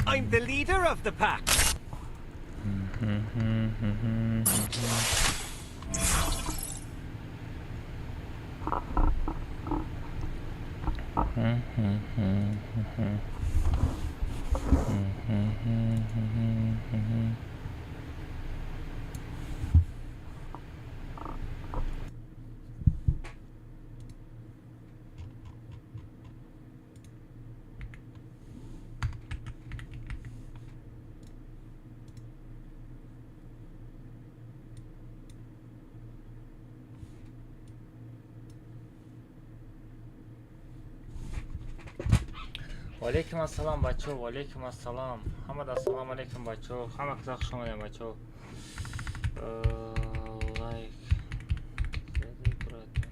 I'm the leader of the pack. Валейкум ассалом, бачаҳо, валейкум ассалом. Ҳамада ассалому алейкум, бачаҳо. Ҳама каса хуш омадем, бачаҳо. Лайк зади, братан.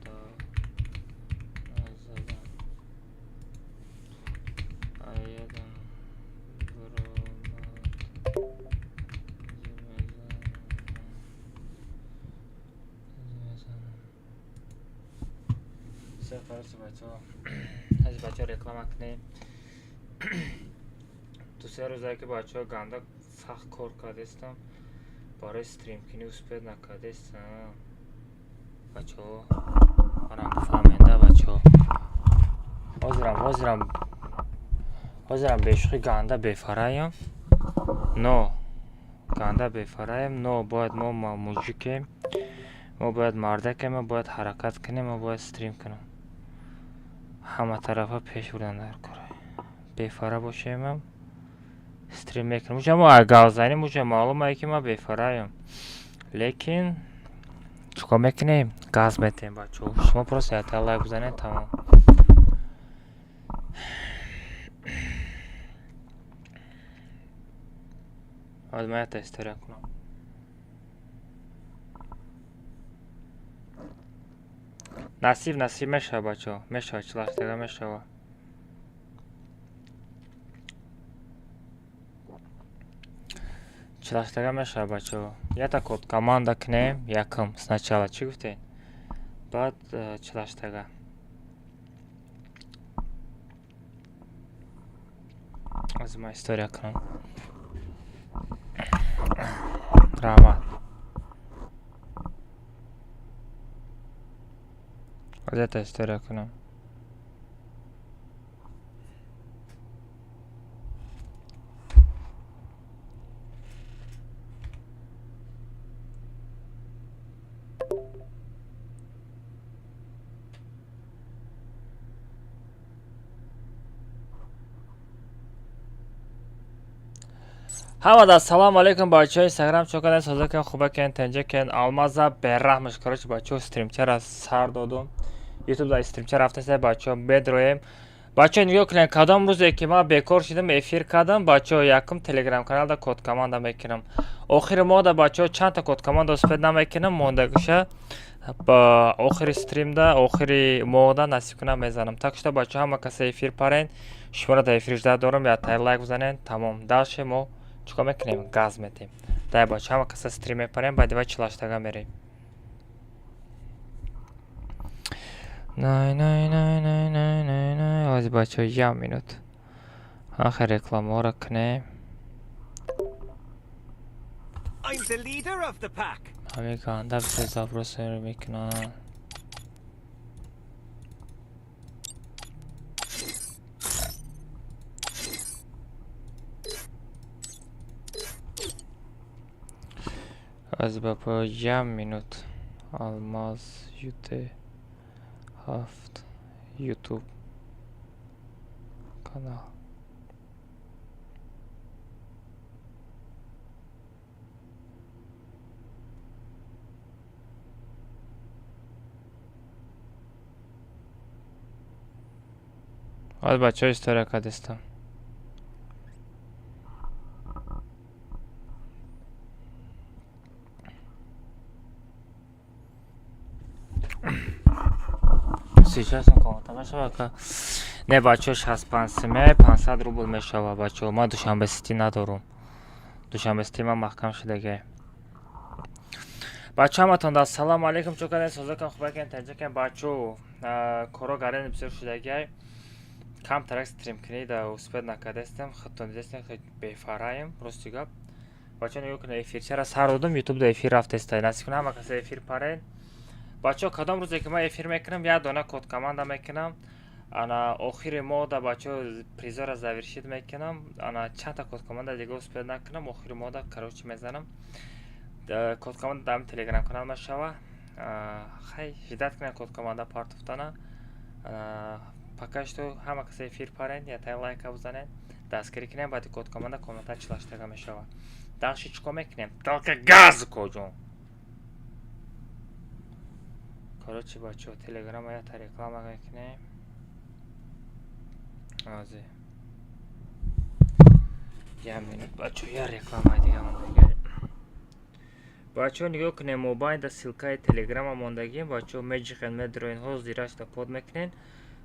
Да. Назадам. Аядам. Буромад. Зимезанам. Зимезанам. Все, короче, бачаҳо. Ҳази, бачаҳо, реклама кунем. 2-3 рӯзае ки, бачаҳо, ганда сахт кор кардестам. Барои стримкунӣ успеть накардестам. Бачаҳо, манам фаҳменда, бачаҳо. Ҳозирам бешӯхӣ ганда бефараям. Но ганда бефараем, но бояд мо мужикем. Мо бояд мардакем, мо бояд ҳаракат кунем, мо бояд стрим кунем. Ҳама тарафа пеш бурдан дар кор. Бефара бошемам, стрим мекунем. Уҷа мо гав занем, уҷа маълум ае, ки ман бефараям. Лекин чикор мекунем? Газ метем, бачаҳо. Шумо просто якта лайк бизанед, тамом. Ҳозир ман якта история кунам. Насиб мешавад, бачаҳо, мешавад, 48-тага мешавад. 48-тага мешавад, бачаҳо. Якта код команда кунем, якум сначала чӣ гуфтед? Баъд 48-тага. Ҳозир ман история кунам. Раҳмат. Ҳозир якта история кунам. Ҳамада ассалому алайкум, бачаҳои Инстаграм, чо кардем, соза кен, хуба кен, тенҷа кен, алмаза бераҳмаш. Короче, бачаҳо, стримчара сар додум. Ютуб дар стримча рафтаста, бачаҳо, бедроем. Бачаҳо, нигоҳ кунед, кадом рӯзе ки ман бекор шидам, эфир кардам, бачаҳо, якум телеграм каналда код команда мекунам. Охири моҳда, бачаҳо, чандта код команда успеть намекунам, мондагиша ба охири стримда, охири моҳда насиб кунам, мезанам. Так что, бачаҳо, ҳама каса эфир парен, шуморо дар эфир ждать дорам, яктай лайк бизанед, тамом. Дальше мо чикор мекунем? Газ метем. Дай, бачаҳо, ҳама каса стрим мепарем, баъди вай 48-тага мерем. Най най най най най най най. Ҳозир, бачаҳо, як минут. Ахи рекламаҳоро кунем. I'm the leader of the pack. Ҳамин ганда бисёр запросро мекунанд. Аз ба як минут. Алмаз ют ҳафт ютуб канал. Ҳозир, бачаҳо, история кардистам. Сейчас комната мешавад ка? Не, бачаҳо, 65 симе 500 рубл мешавад, бачаҳо. Ман Душанбе Сити надорум. Душанбе Сити ман маҳкам шудагай. Бача, ҳаматон да салому алейкум, чо кардем, созакам, хубакем, таҷакем, бачо, коро гарени бисёр шудагиай. Камтарак стрим кунӣ да успеть накардастем, худтон дидастем, бефараем, рости гап. Бачо, нигоҳ кунед, эфирчара сар додум, ютуб да эфир рафтеста. Насиб кунад, ҳама каса эфир парен. Бачо, кадом рӯзе ки ман эфир мекунам, як дона код команда мекунам. Ана охири моҳ да, бачо, призора завершить мекунам. Ана чандта код команда дига успеть накунам, охири моҳ да, короче, мезанам. Код команда дар телеграм канал мешава. Хай, ждать кунед код команда партофтана. Пока что ҳама каса эфир парен, ятаи лайка бизанед, дастгирӣ кунем, баъди код команда комната чилаштага мешава. Дальше чӣ кор мекунем? Только газ, коҷон. Короче, бачаҳо, телеграма ята реклама мекунем. Ҳозир. Як минут, бачаҳо, як реклама дига мондагӣ. Бачаҳо, нигоҳ кунед, мобайнда ссылкаи телеграма мондагием, бачаҳо, меҷиқен, медроен, ҳозирашда под мекунен,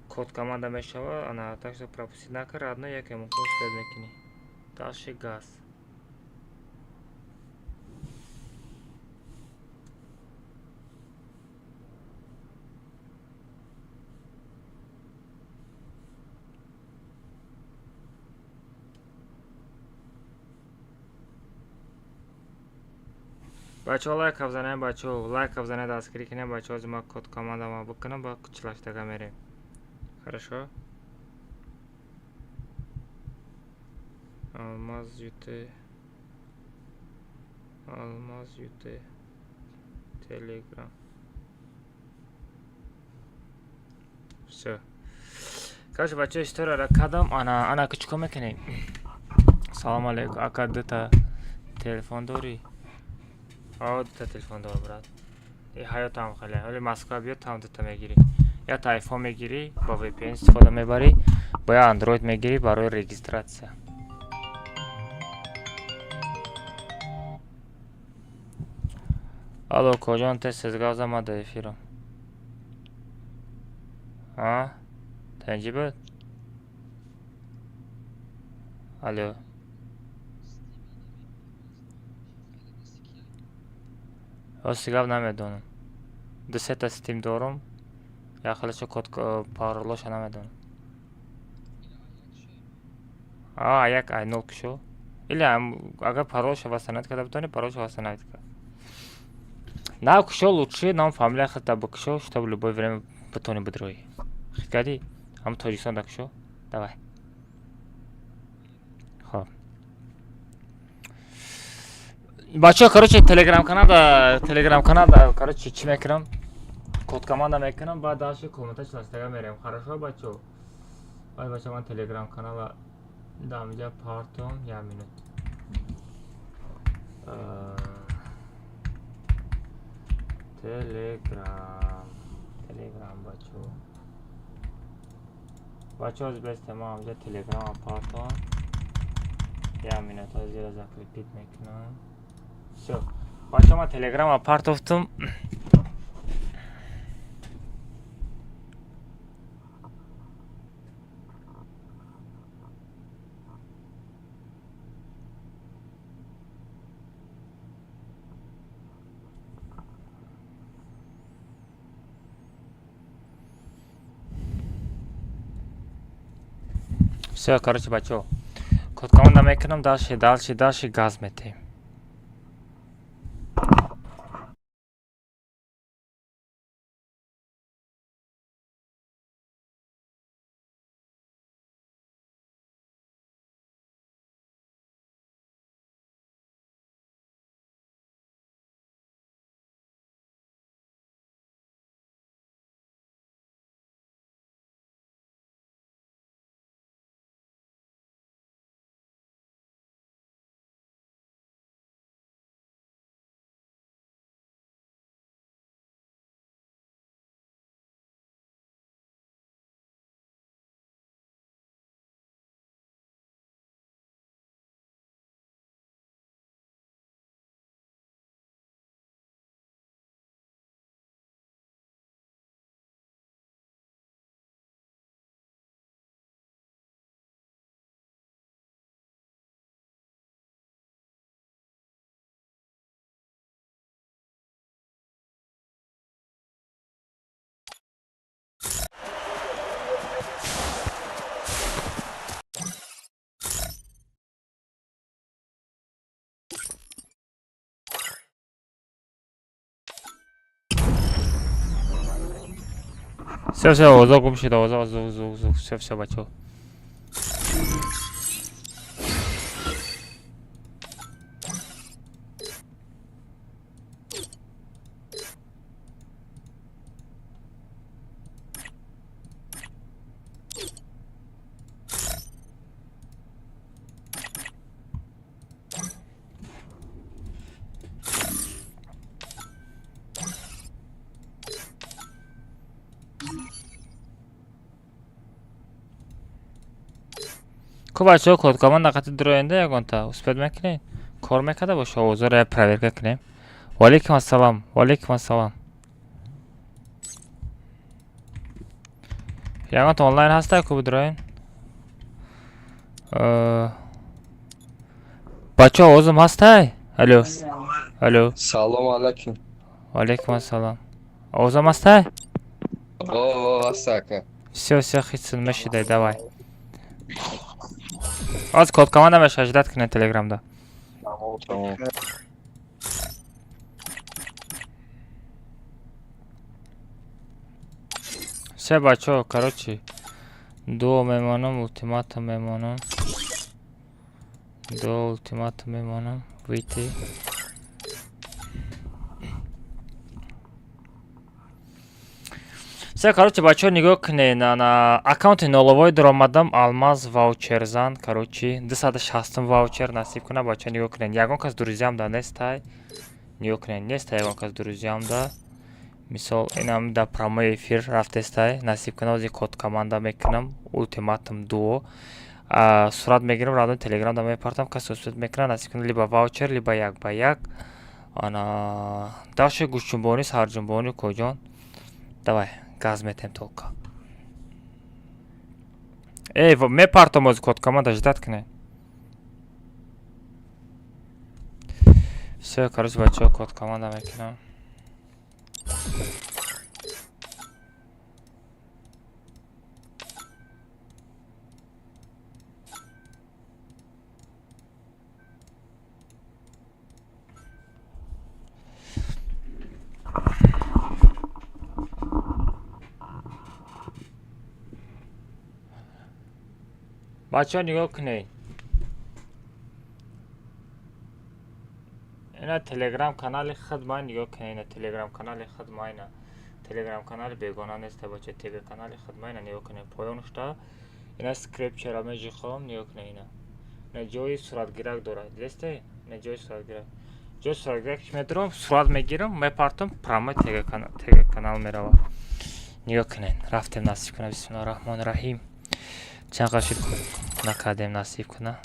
код команда мешава, ана так что пропустить накар, родной, яке мумкин успеть мекунӣ. Дальше газ. Бачаҳо, лайк бизанед, бачаҳо, лайк бизанед, дастгирӣ кунед, бачаҳо, ҳозир ман код командама бикунам, ба чилаштага мерем. Хорошо? Алмаз ют, Алмаз ют, Телеграм. Всё. Короче, бачаҳо, историяро кардам, ана ана ки чӣ кор мекунем? Салом алейкум, ака, дута телефон дорӣ? О, дута телефон дорам, брат. И ҳаётам хеле. Ҳоли Москва биёд, там дута мегирӣ. Якта айфон мегирӣ, бо VPN истифода мебарӣ, бо як андроид мегирӣ барои регистрация. Алло, коҷон, тез тез гап зан, ман дар эфирам. А? Танҷи буд? Алло. Рости гап, намедонам. Ду сета стим дорум. Як хелашо код паролоша намедонам. А, як ай нол кушо. Или агар паролша восстановить карда битонӣ, паролша восстановить кар. На кушо, лучше ном фамилия худта бикушо, чтоб любое время битонӣ бидроӣ. Хит кардӣ? Ҳам Тоҷикистон да кушо? Давай. Хоб. Бачаҳо, короче, телеграм каналда, телеграм каналда, короче, чӣ мекунам? Код команда мекунам, баъд дальше комната чиластага мерем. Хорошо, бачаҳо? Баъд, бачаҳо, ман телеграм канала дам инҷа партом, як минут. Телеграм, телеграм, бачаҳо. Бачаҳо, бесте, ман инҷа телеграм партом. Як минут, ҳозир закрепить мекунам. Всё. Бачаҳо, ман телеграма партофтум. Всё, короче, бачаҳо. Код команда мекунам, дальше, дальше, дальше газ метаҳем. Всё, всё, овозо гум шуд, овозо звук, звук, звук. Всё, всё, бачаҳо. Ку бачаҳо, код команда қати дуроенда ягонта успеть мекунед? Кор мекарда боша, овозоро я проверка кунем. Ваалейкум ассалом, ваалейкум ассалом. Ягонта онлайн ҳаста ку бидуроен? Бачаҳо, овозам ҳастай? Алло. Алло. Салом алайкум. Ваалейкум ассалом. Овозам ҳастай? О, ҳаста, ака. Всё, всё, хитсун мешидай, давай. Аз код команда меша, ждать кунед телеграмда. Тамом, тамом. Все, бачаҳо, короче, дуо мемонам, ултиматум мемонам. Дуо, ултиматум мемонам. Выйти. Все, короче, бачаҳо, нигоҳ кунед, ана аккаунти ноловой дуромадам, алмаз ваучерзан, короче, 260 ваучер насиб кунад, бачаҳо, нигоҳ кунед. Ягон кас друзьямда нестай. Нигоҳ кунед, нестай ягон кас друзьямда. Мисол, инам дар прямой эфир рафтестай, насиб кунад, ози код команда мекунам, ултиматум дуо. Сурат мегирам, радон телеграм да мепартам, касе успеть мекунад, насиб кунад, либо ваучер, либо як ба як. Ана даши гӯшҷунбонӣ, сарҷунбонӣ, коҷон. Давай, газ метем только. Эй, мепартам ози код команда, ждать кунед. Всё, короче, бачаҳо, код команда мекунам. Бачаҳо, нигоҳ кунед. Ина телеграм канали худ ман, нигоҳ кунед, ина телеграм канали худ ман, ина телеграм канали бегона нест, бача, тега канали худ ман, ина нигоҳ кунед, поёнушта ина скрепчера межихом, нигоҳ кунед, ина. Ина ҷои суратгирак дорад, дидесте? Ина ҷои суратгирак. Ҷои суратгирак ки медурам, сурат мегирам, мепартам, прямой тега канал меравад. Нигоҳ кунед, рафтем, насиб кунад, бисмиллоҳи раҳмони раҳим. Чанд қадр шуд накардем, насиб кунад.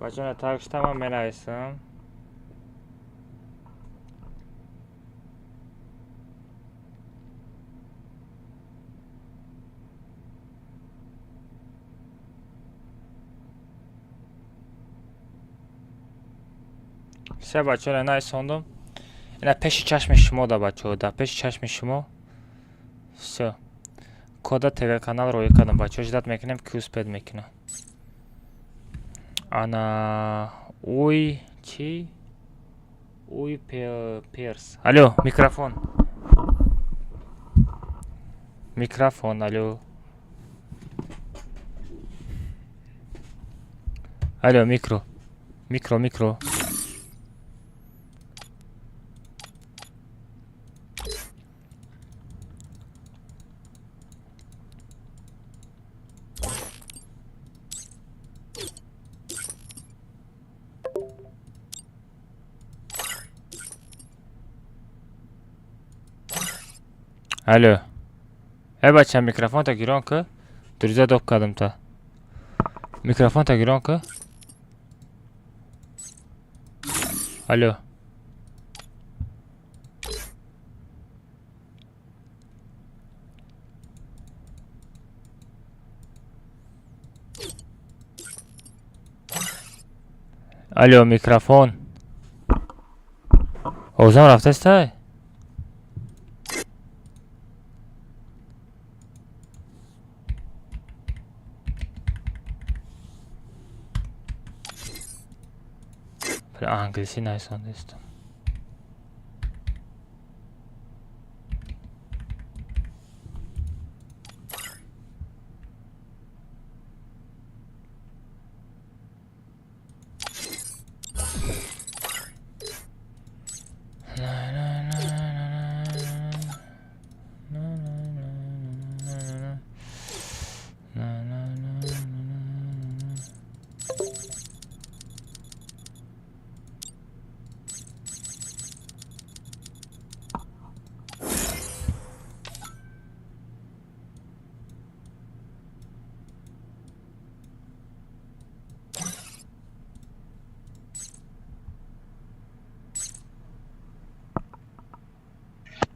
Бачаҳо, так шута ман менависам. Все, бачаҳо, нависондум. Ина пеши чашми шумо да, бачаҳо, да пеши чашми шумо. Всё. Кода ТВ канал роӣ кардам, бачаҳо, ждать мекунем, ки успеть мекунад. Ана уй чи? Уй перс. Алло, микрофон. Микрофон, алло. Алло, микро. Микро, микро. Алло. Э, бача, микрофонта гирон ку. Друзья доп кардам та. Микрофонта гирон ку. Алло. Алло, микрофон. Овозам рафтастай? Англисӣ нависондастам.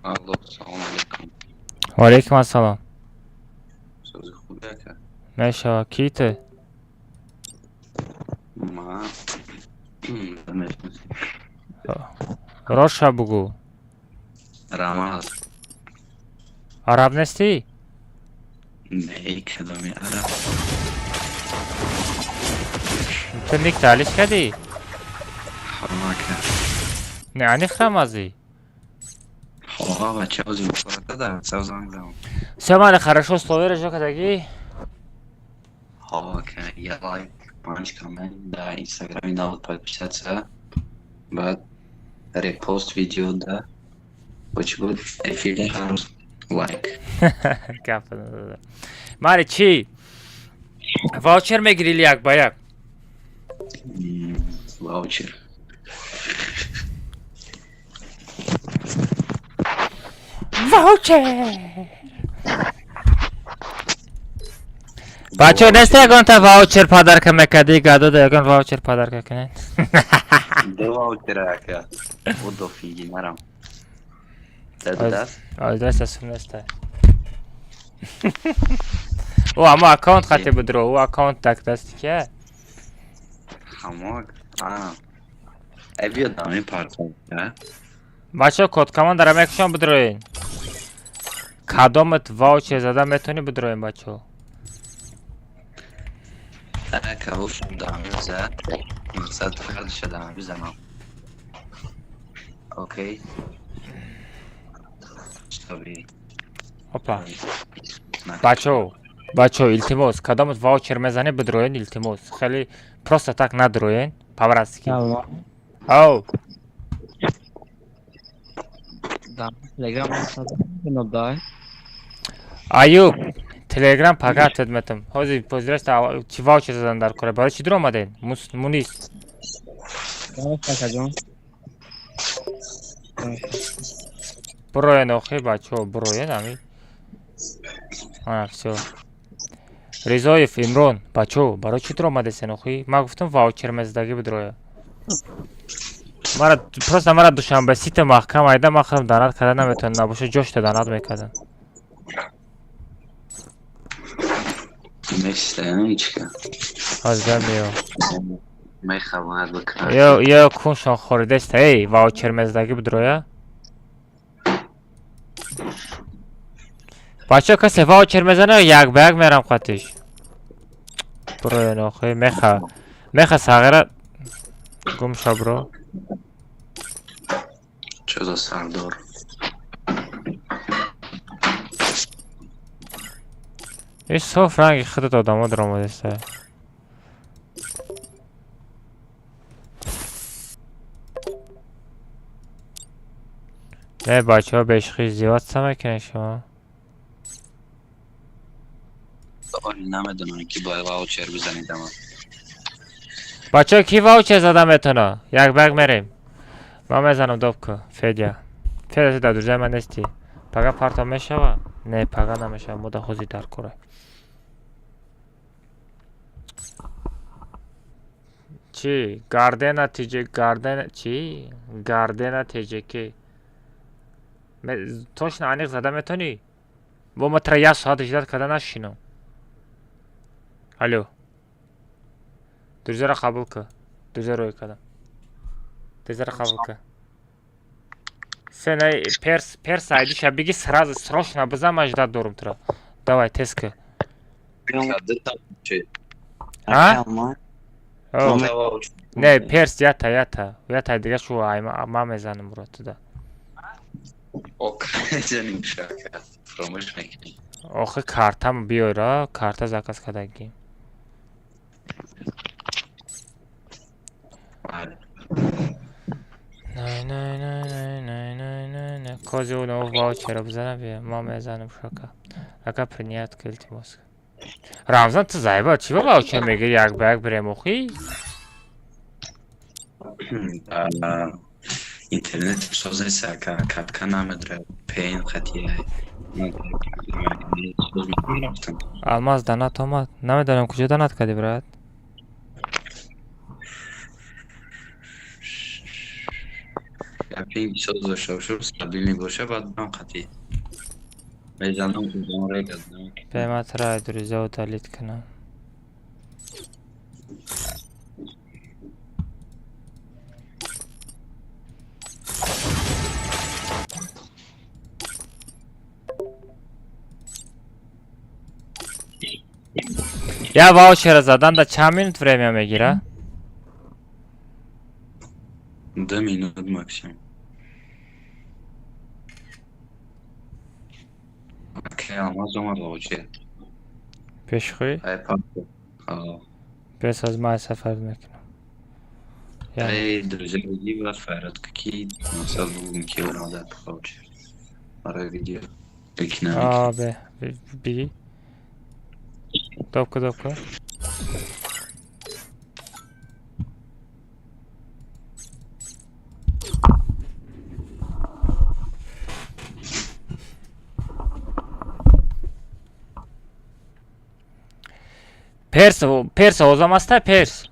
Алло, салом алейкум. Ва алейкум ассалом. Сози хубе, ака? Мешава, ки ту? Ма мешносӣ. Роша бугӯ. Рамаз. Араб нестӣ? Не, кадоми араб? Ту ник таълиш кардӣ? Ҳо, ака. Не, аниқ Рамазӣ? Ҳо, бача, ози мухората да сав занг задам. Всё, мали, хорошо, условия ро кардагӣ? Ҳо, ака, я лайк, панҷ коммент да инстаграми навод, подписаться, баъд репост видео да бо чӣ буд, эфири ҳар рӯз лайк. Гап мали, чӣ, ваучер мегирӣ или як ба як? Ваучер. Ваучер. Бачаҳо, неста ягонта ваучер подарка мекардӣ? Гадода ягон ваучер подарка кунед. Ду ваучера, ака, будо фиги нарам даду даст. Даста сум неста. Ӯ ҳамо аккаунт хате будро, ӯ аккаунт так дасти ки. Ҳамо э биё дами партом. Бачаҳо, код командара мекушам, бидроен. Кадомат ваучер зада метавонӣ, бидроен, бачаҳо. Ака, ҳушам дами зад, мақсад ҳардуша дами бизанам, окей, чтобы Опа, бачаҳо, бачаҳо, илтимос, кадомат ваучер мезанед, бидроен, илтимос, хеле просто так надроен, по-братски. Ау. Телеграм дай. Аюб, телеграм пага тедметам. Ҳозир позираста чи ваучер задан дар кора. Барои чӣ дур омаден, Мунис? Акаҷон. Буроен охи, бачаҳо, буроен ами. Ана, всё. Ризоев Имрон, бачаҳо, барои чӣ дур омадесен охи? Ман гуфтам, ваучер мезадагӣ бидроя. Мара просто, мара Душанбе сите маҳкам айда, ман худам донат карда наметавонам, набоша ҷошта донат мекардам. Нестаяничка. Ҳозир меё. Мехабонад бикунад. Ё куншон хоридаста, эй, ваучер мезадагӣ бидроя. Бачаҳо, касе ваучер мезана, як ба як мерам қатиш. Буроен охи, меха. Меха сағира гум ша, бро. Чо за сардор? Иш соф ранги худат одамо даромадаста. Не, бачаҳо, бешухӣ издеваться мекунед шумо? Оли намедонам, ки бояд ваучер бизанидам. Бачаҳо, ки ваучер зада метавона? Як ба як мерем. Ман мезанам, добку. Федя. Федя, ту дар друзья ман нестӣ. Пага парто мешава? Не, пага намешава, мода ҳозир дар кора. Чӣ? Гардена тж Гардена чӣ? Гардена ТЖК. Точно аниқ зада метавонӣ? Бо ма тра як соат ждать карда нашинам. Алло. Друзья ро қабул кун. Друзья рӯй кардам. Друзья ро қабул кун. Сена перс перс айдиша биги, сразу срочно бизан, ман ждать дорум туро. Давай, тез кун. А? Не, перс ята, ята. Ята дига шу ма мезанам уро туда. Ок, мезаним шака. Фаромӯш мекунем. Охи картам биёра, карта заказ кардагим. Не, не, не, не, не, не, не, не. Кози унов ваучера бизанам бия. Ма мезанам шака. Ака принят ка илтимос. Рамзан ту заеба чӣ ба ваучер мегири як ба як бирем охи? Интернет соз нест ака, катка намедра, пен хатия. Алмаз донат омад. Намедонам куҷо донат кардӣ брат. Пинг соз дошта бошад, стабилный боша, баъд бам қатӣ. Мезанам куҷо регаз. Бематра друзья удалить кунам. Я ваучера задан да чанд минут время мегира? 2 минут максимум. Окей, алмаз омад ваучер. Пешхӯй? Ай пап. Бес аз ман сафар мекунам. Эй, друзья, бигӣ баъд файрат ки масал бугум ки омада ваучер. Барои видео. Леки А, бе, бигӣ. Допка, допка. Перс, перс озам аста, перс.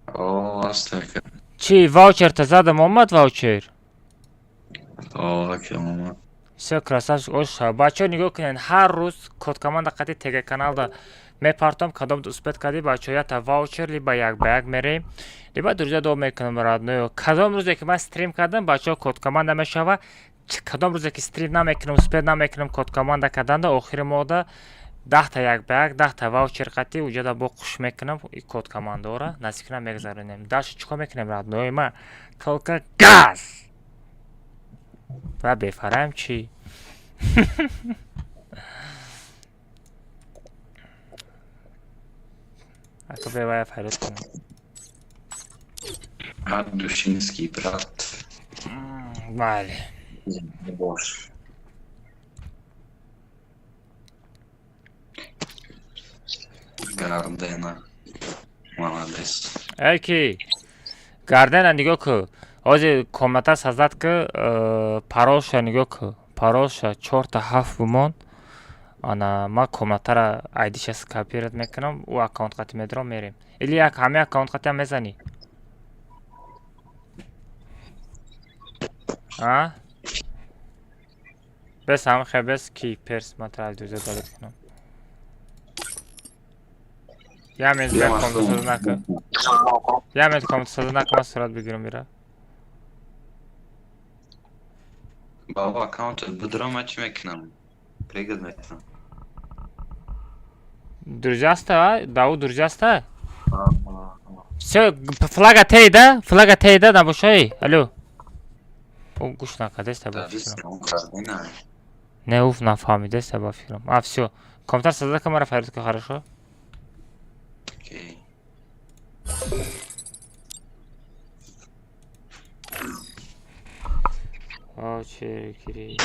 О, аста ака. Чӣ, ваучер та задам омад ваучер? О, ака омад. Всё, красавчик, ош. Бачаҳо нигоҳ кунед, ҳар рӯз код команда қати ТГ каналда мепартом, кадом успеть кардӣ, бачаҳо ята ваучер либо як ба як мерем, либо друзья доб мекунам родной. Кадом рӯзе ки ман стрим кардам, бачаҳо код команда мешава. Кадом рӯзе ки стрим намекунам, успеть намекунам код команда карданда, охири моҳда 10-та як ба як, 10-та ваучер қатӣ уҷада бо қуш мекунам и код командаора наздикна мегзаронем. Дальше чӣ кор мекунем, родной ма? Только газ! Ва бефарам чӣ? Ака бевая фарёд кунам. Душинский брат. Бале. Бош. Гардена. Молодец. Эй ки? Гардена нигоҳ ку. Ҳозир комната создать ку, паролша нигоҳ ку. Паролша 4 та 7 бумон. Ана ман комнатара айдиша скопировать мекунам, ӯ аккаунт қати медорам, мерем. Или як ҳамаи аккаунт қати ҳам мезанӣ? А? Бес ҳам хе бес ки перс ман тра друзья удалить кунам. Я минут бия комната соза нака. Я минут комната соза нака, ман сурат бигирам бира. Баба аккаунтат бидорам, ман чӣ мекунам? Прегад мекунам. Друзья ста, да, друзья ста? Всё, флага тей, да? Флага тей, да, набошай? Алло. О, гӯш накардеста ба фикрам. Не, уф, нафаҳмидеста ба фикрам. А, всё. Комната созда ка мара фарёд ка, хорошо? Окей. Ваучер гири.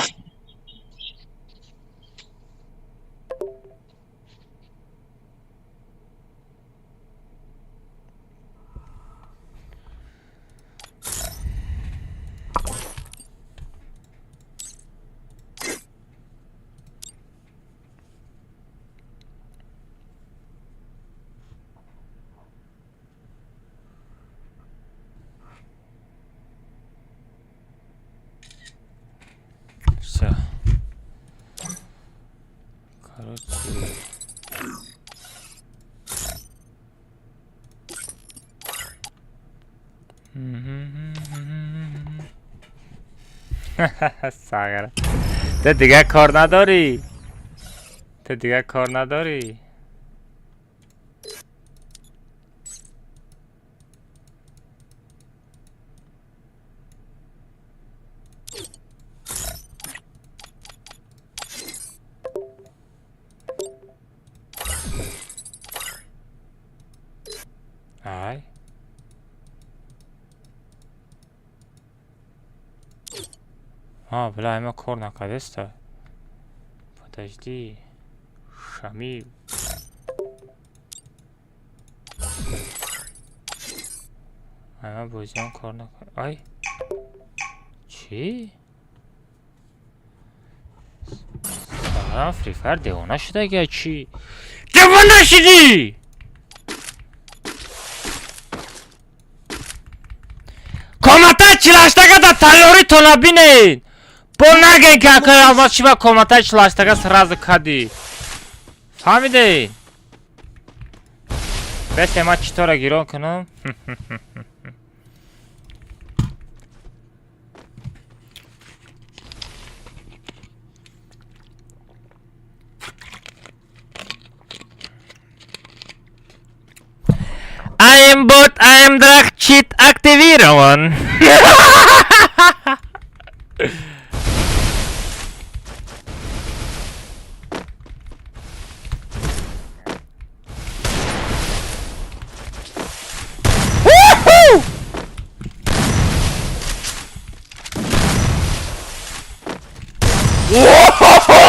Всё. Короче. Сагара. Ту дигар кор надорӣ? Ту дигар кор надорӣ? А, бля, има кор накардеста. Подожди. Шамил. Ама бозиам кор накард. Ай. Чӣ? Сарам Фри Файр девона шудагия чӣ? Девона шудӣ! Комната 48-га да тайёритона бинед! Бо наген ки акай Алмаз чӣ ба комнатаи 48-га сразу кадӣ. Фаҳмидед? Бесе ман читора гирон кунам? Aimbot, aimdrag, чит активирован.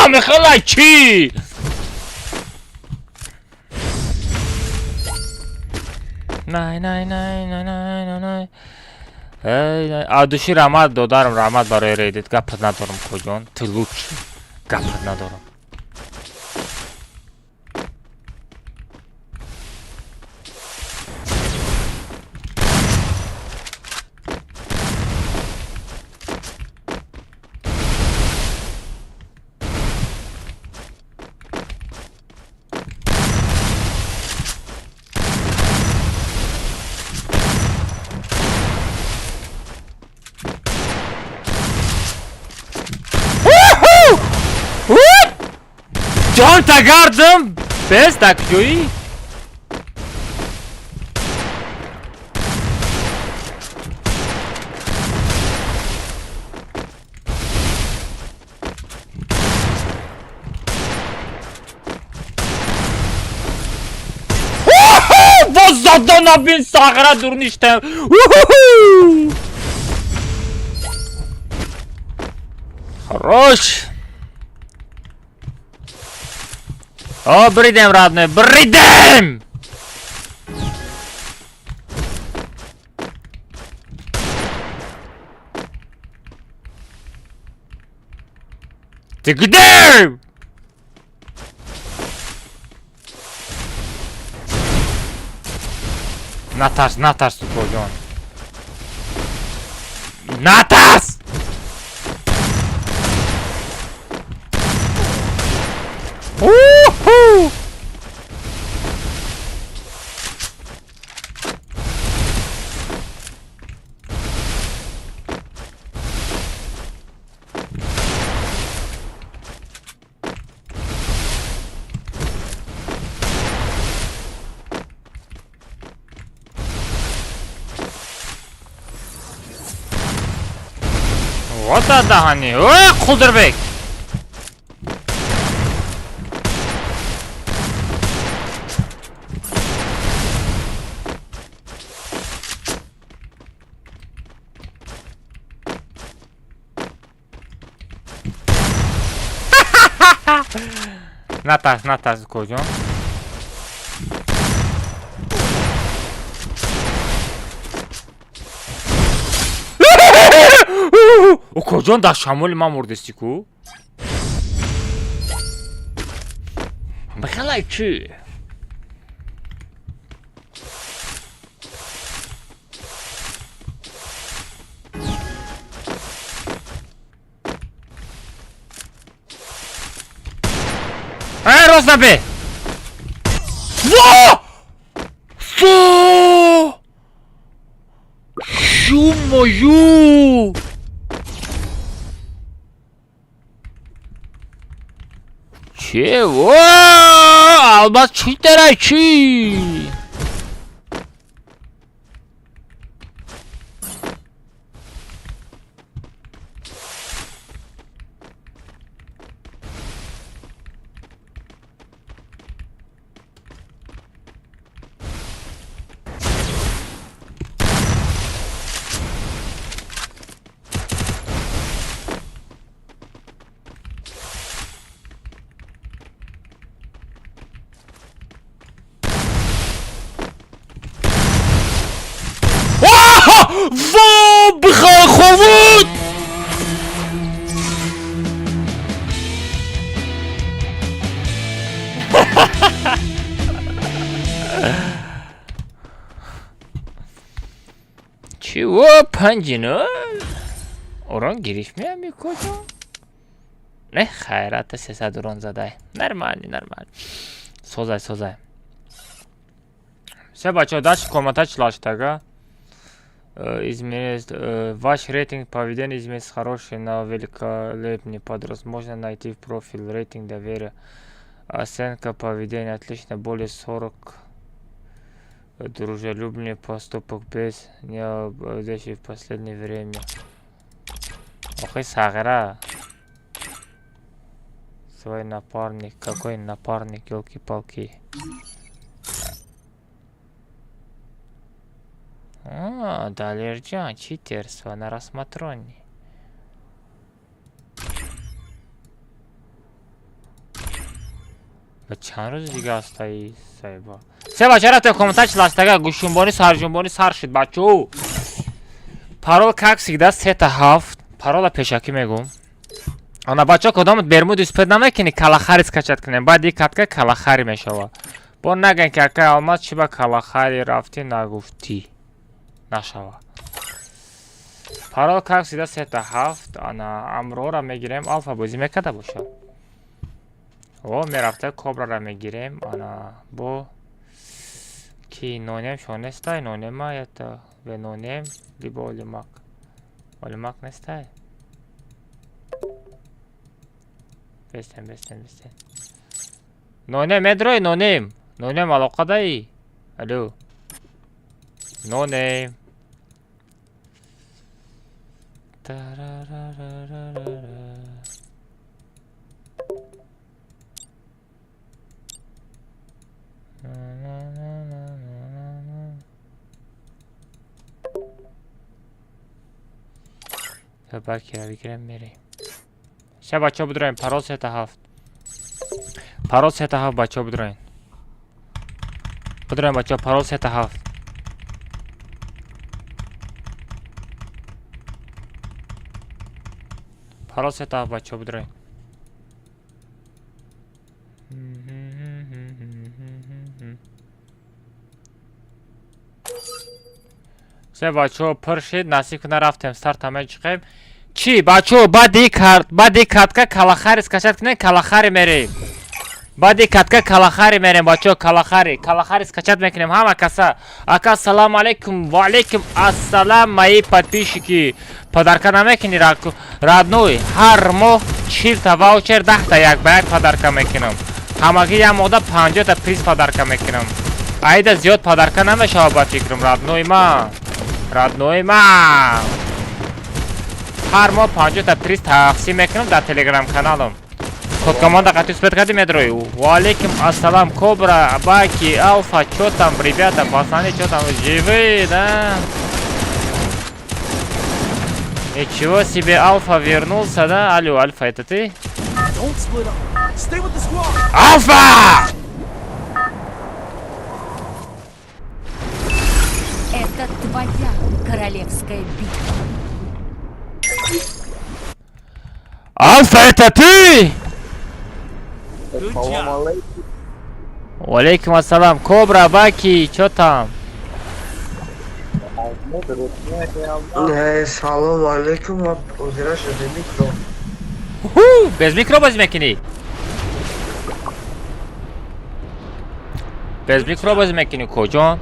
Михалай, чӣ? Най, най, най, най, най, най, най. Эй, най. А души раҳмат, додарам, раҳмат барои редит. Гапат надорам, коҷон. Ты лучший. Гапат надорам. Ҷон тагардам, бес дакҷӯӣ. Боз зада набин сағра дур ништам. Хорош. О, бридем, родной, бридем! Ты где? Натарс, натарс, тупой он. Натарс! Уху! Вот даҳани. Ой, Қулдирбек. Натарс, натарс, коҷон. Укоҷон, дар шамоли ман мурдести ку? Бихелай чӣ? Эй, рост набе! Во! Фу! Ё-моё! Чего? Алмаз чӣ дара чӣ? 5-0. Урон гирифт меами куҷо? Не, хайрата 300 урон задай. Нормально, нормально. Созай, созай. Все, бачаҳо, дальше комната чилаштага. Изменить ваш рейтинг поведения изменится хороший на великолепный подрост. Можно найти в профиль рейтинг доверия. Оценка поведения отлично, более 40, дружелюбный поступок без необходимости в последнее время. Охи сағира. Свой напарник. Какой напарник, елки-палки. А, Далерджан, читерство на рассмотрении. Ба чанд рӯзи дига астаи сайба. Се бача рафтем комната чиластага гӯшунбонӣ сарҷунбонӣ сар шуд бачо. Парол как всегда сета ҳафт. Парола пешакӣ мегум. Ана бачо кадом бермуд успед намекунӣ калахари скачать кунем. Баъд и катка калахари мешава. Бо наган ки акай Алмаз чи ба калахари рафтӣ нагуфтӣ. Нашава. Парол как всегда сета ҳафт. Ана Амрора мегирем. Алфа бозӣ мекарда боша. О, мерафта Кобрара мегирем. Ана бо ки нонем шонестай, нонема это ве нонем, либо Олимак. Олимак нестай. Бестен, бестен, бестен. Нонем медрой, нонем. Нонем алоқадаи. Алло. Нонем. Тарарарарара. Бакира бигирем мерем. Ша бачаҳо бидроем, парол сета ҳафт. Парол сета ҳафт бачаҳо бидроем. Бидроем бачаҳо, парол сета ҳафт. Парол сета ҳафт бачаҳо бидроем. Се бачаҳо пур шид, насиб кунда рафтем, старта мечиқем. Чӣ бачаҳо, баъди карт, баъди катка калахари скачать кунем, калахари мерем. Баъди катка калахари мерем, бачаҳо, калахари, калахари скачать мекунем ҳама каса. Ака ассалому алайкум, ва алайкум ассалам, мои подписчики. Подарка намекунӣ, родной, ҳар моҳ 40 та ваучер, 10 та як ба як подарка мекунам. Ҳамагӣ як моҳда 50 та приз подарка мекунам. Айда зиёд подарка намешавад ба фикрам, родной ман. Родной ман. Ҳар моҳ 50 та приз тақсим мекунам дар телеграм каналам. Код команда қатъи успеть кардӣ медрои. Ва алейкум ассалам, Кобра, Баки, Алфа, чё там, ребята, пацаны, чё там, живые, да? Ничего себе, Алфа вернулся, да? Алло, Альфа, это ты? Алфа! Это твоя королевская битва. Алфа, это ты? Валейкум ассалам. Кобра, Баки, чё там? Салом алейкум, озира шуде микро. Без микро бозӣ мекунӣ? Без микро бозӣ мекунӣ, коҷон?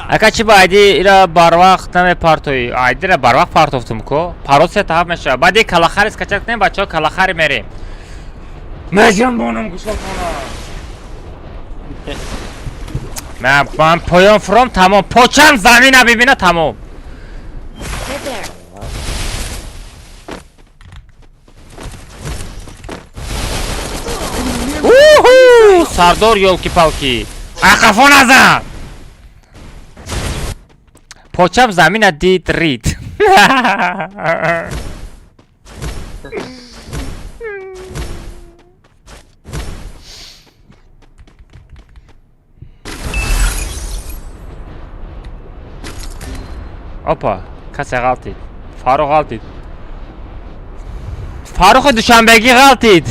Ака чи ба айди ира барвақт намепартоӣ? Айдира барвақт партофтум ко? Парол сета ҳафт мешавад. Баъди калахари скачать кунем, бачаҳо, калахари мерем. Меҷанбонам гӯшотона. Ман поён фуром тамом. Почам замина бибина тамом. Уху! Сардор ёлки-палки. Ақафо назан! Почам замина дид рид. Опа, касе ғалтид. Фарух ғалтид. Фарухи Душанбегӣ ғалтид.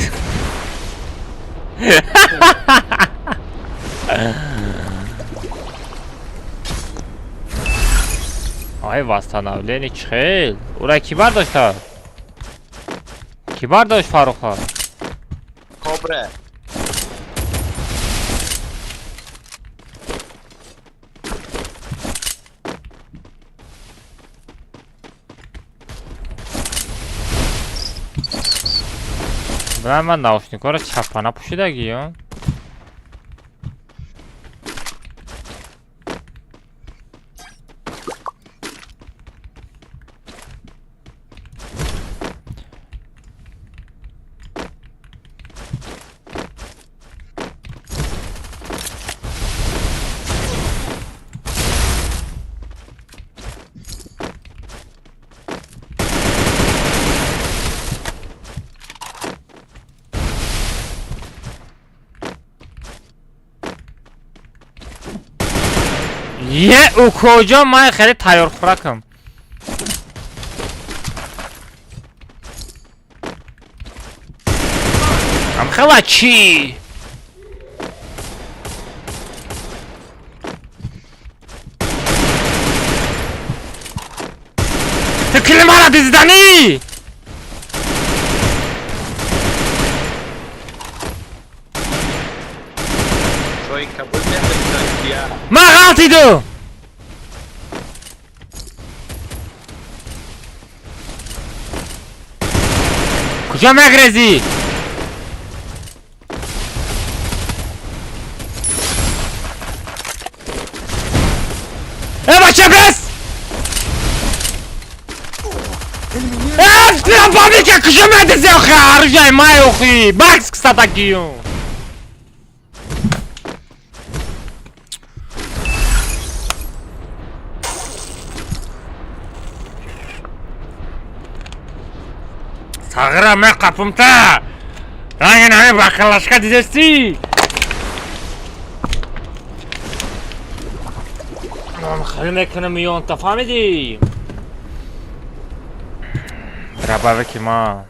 Ай, восстановление чихел. Ура ки бардошта? Ки бардошт Фарруха? Кобра. Бра ман наушникҳоро чапана пӯшидагиё. Е, укоҷон, ман хеле тайёрхӯракам. Амхела чӣ? Ту кили мара дизданӣ? Чой кабул мехӯрӣ? Ман ғалтидум! Куҷо мегрезӣ? Э, бача, бес! Э, бабика, куҷо медизи охи? Оружие май охи! Бакс кстатакию! Сағыра мен қапымта! Рангин ами бакалашка дидести! Ман хеле мекунам миёнта, фаҳмидӣ? Дробовики ман.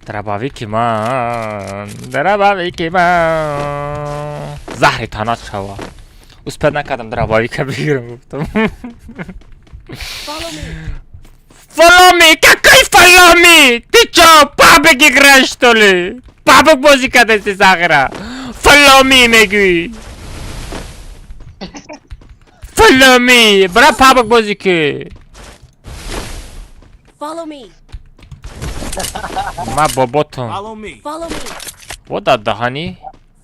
Дробовики ман. Дробовики ман. Заҳри танат шава. Успед накардам дробовика бигирам гуфтам. Follow me. Follow me! Какой follow me? Ты чё, пабг играешь, что ли? Пабг бозӣ кардасти сағира. Follow me мегӯӣ. Follow me! Бра пабг бозӣ ки. Follow me. Ма боботум. Follow me. Follow me. Во дар даҳанӣ?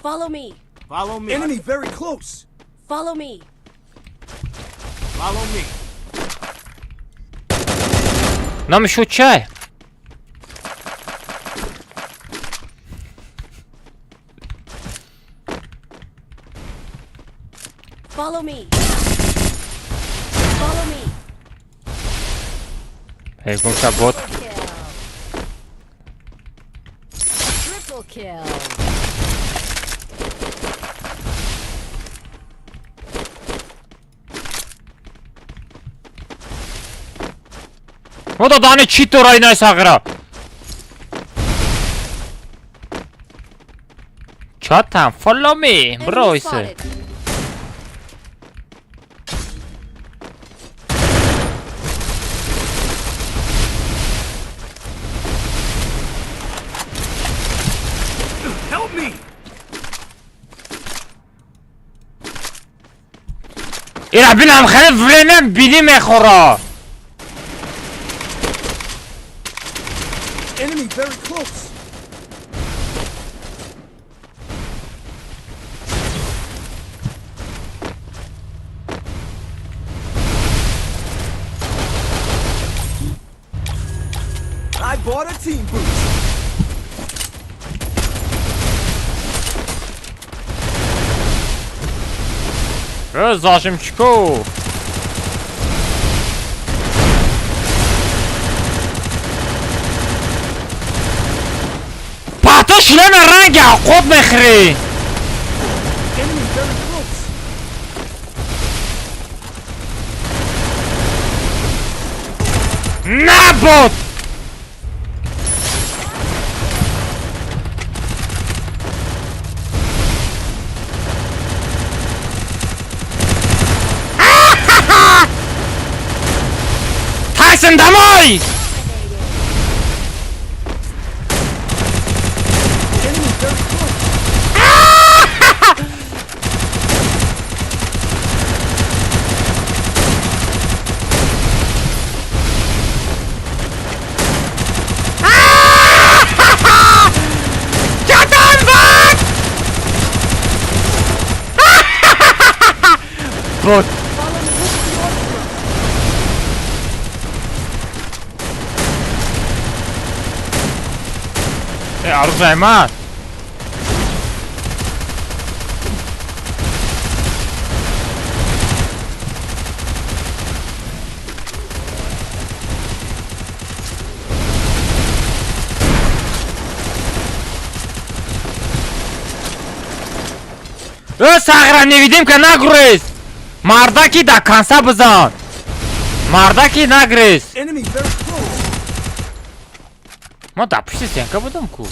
Follow me. Follow me. Enemy very close. Follow me. Follow me. Номи шу чай? Follow me. Follow me. Эй, гумша бот. Kill. Triple kill. Во дар даҳани чӣ дора инаи сағира? Чё там? Follow me, Enemy бро исе. spotted. Help me! Ира бинам хеле время бини мехӯра. Enemy very close. I bought a team boost. Э, зажимчику. Пато шлема ранги ақоб мехӯрӣ. Enemy very close. На бот! Assassin домой! Enemy very close. Чатан бак! Бот. Follow me. Э, оружие ман. Э, сағра невидимка нагрез! Мардаки до конца бизан! Мардаки нагрез! Enemy very close. Ма дар пушти стенка будам ку.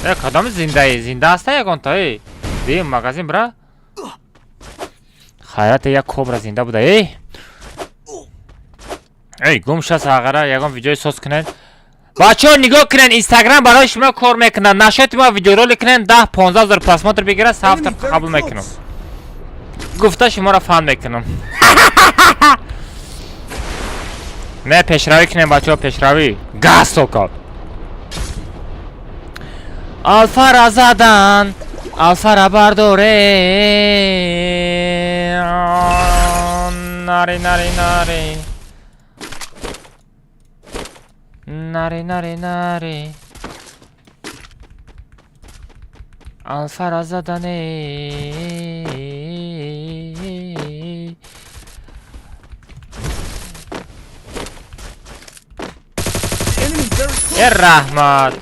Э, кадоми зиндаи? Зинда аста ягонта, эй? Ди, магазин бра? Хайрате як кобра зинда буда, эй? Эй, гум ша сағара, ягон видеои соз кунед. Бачаҳо нигоҳ кунед, Инстаграм барои шумо кор мекунад. Нашоти ма видеоролик кунед, 10-15 ҳазор просмотр бигирад, сафта Enemy very қабул мекунам. close. Гуфта шуморо фан мекунам. Не, пешравӣ кунем, бачаҳо, пешравӣ. Газ сокат. Алфара задан, алфара бардоре. Нари, нари, нари. Нари, нари, нари. Алфара задане. Enemy very close. Э, раҳмат.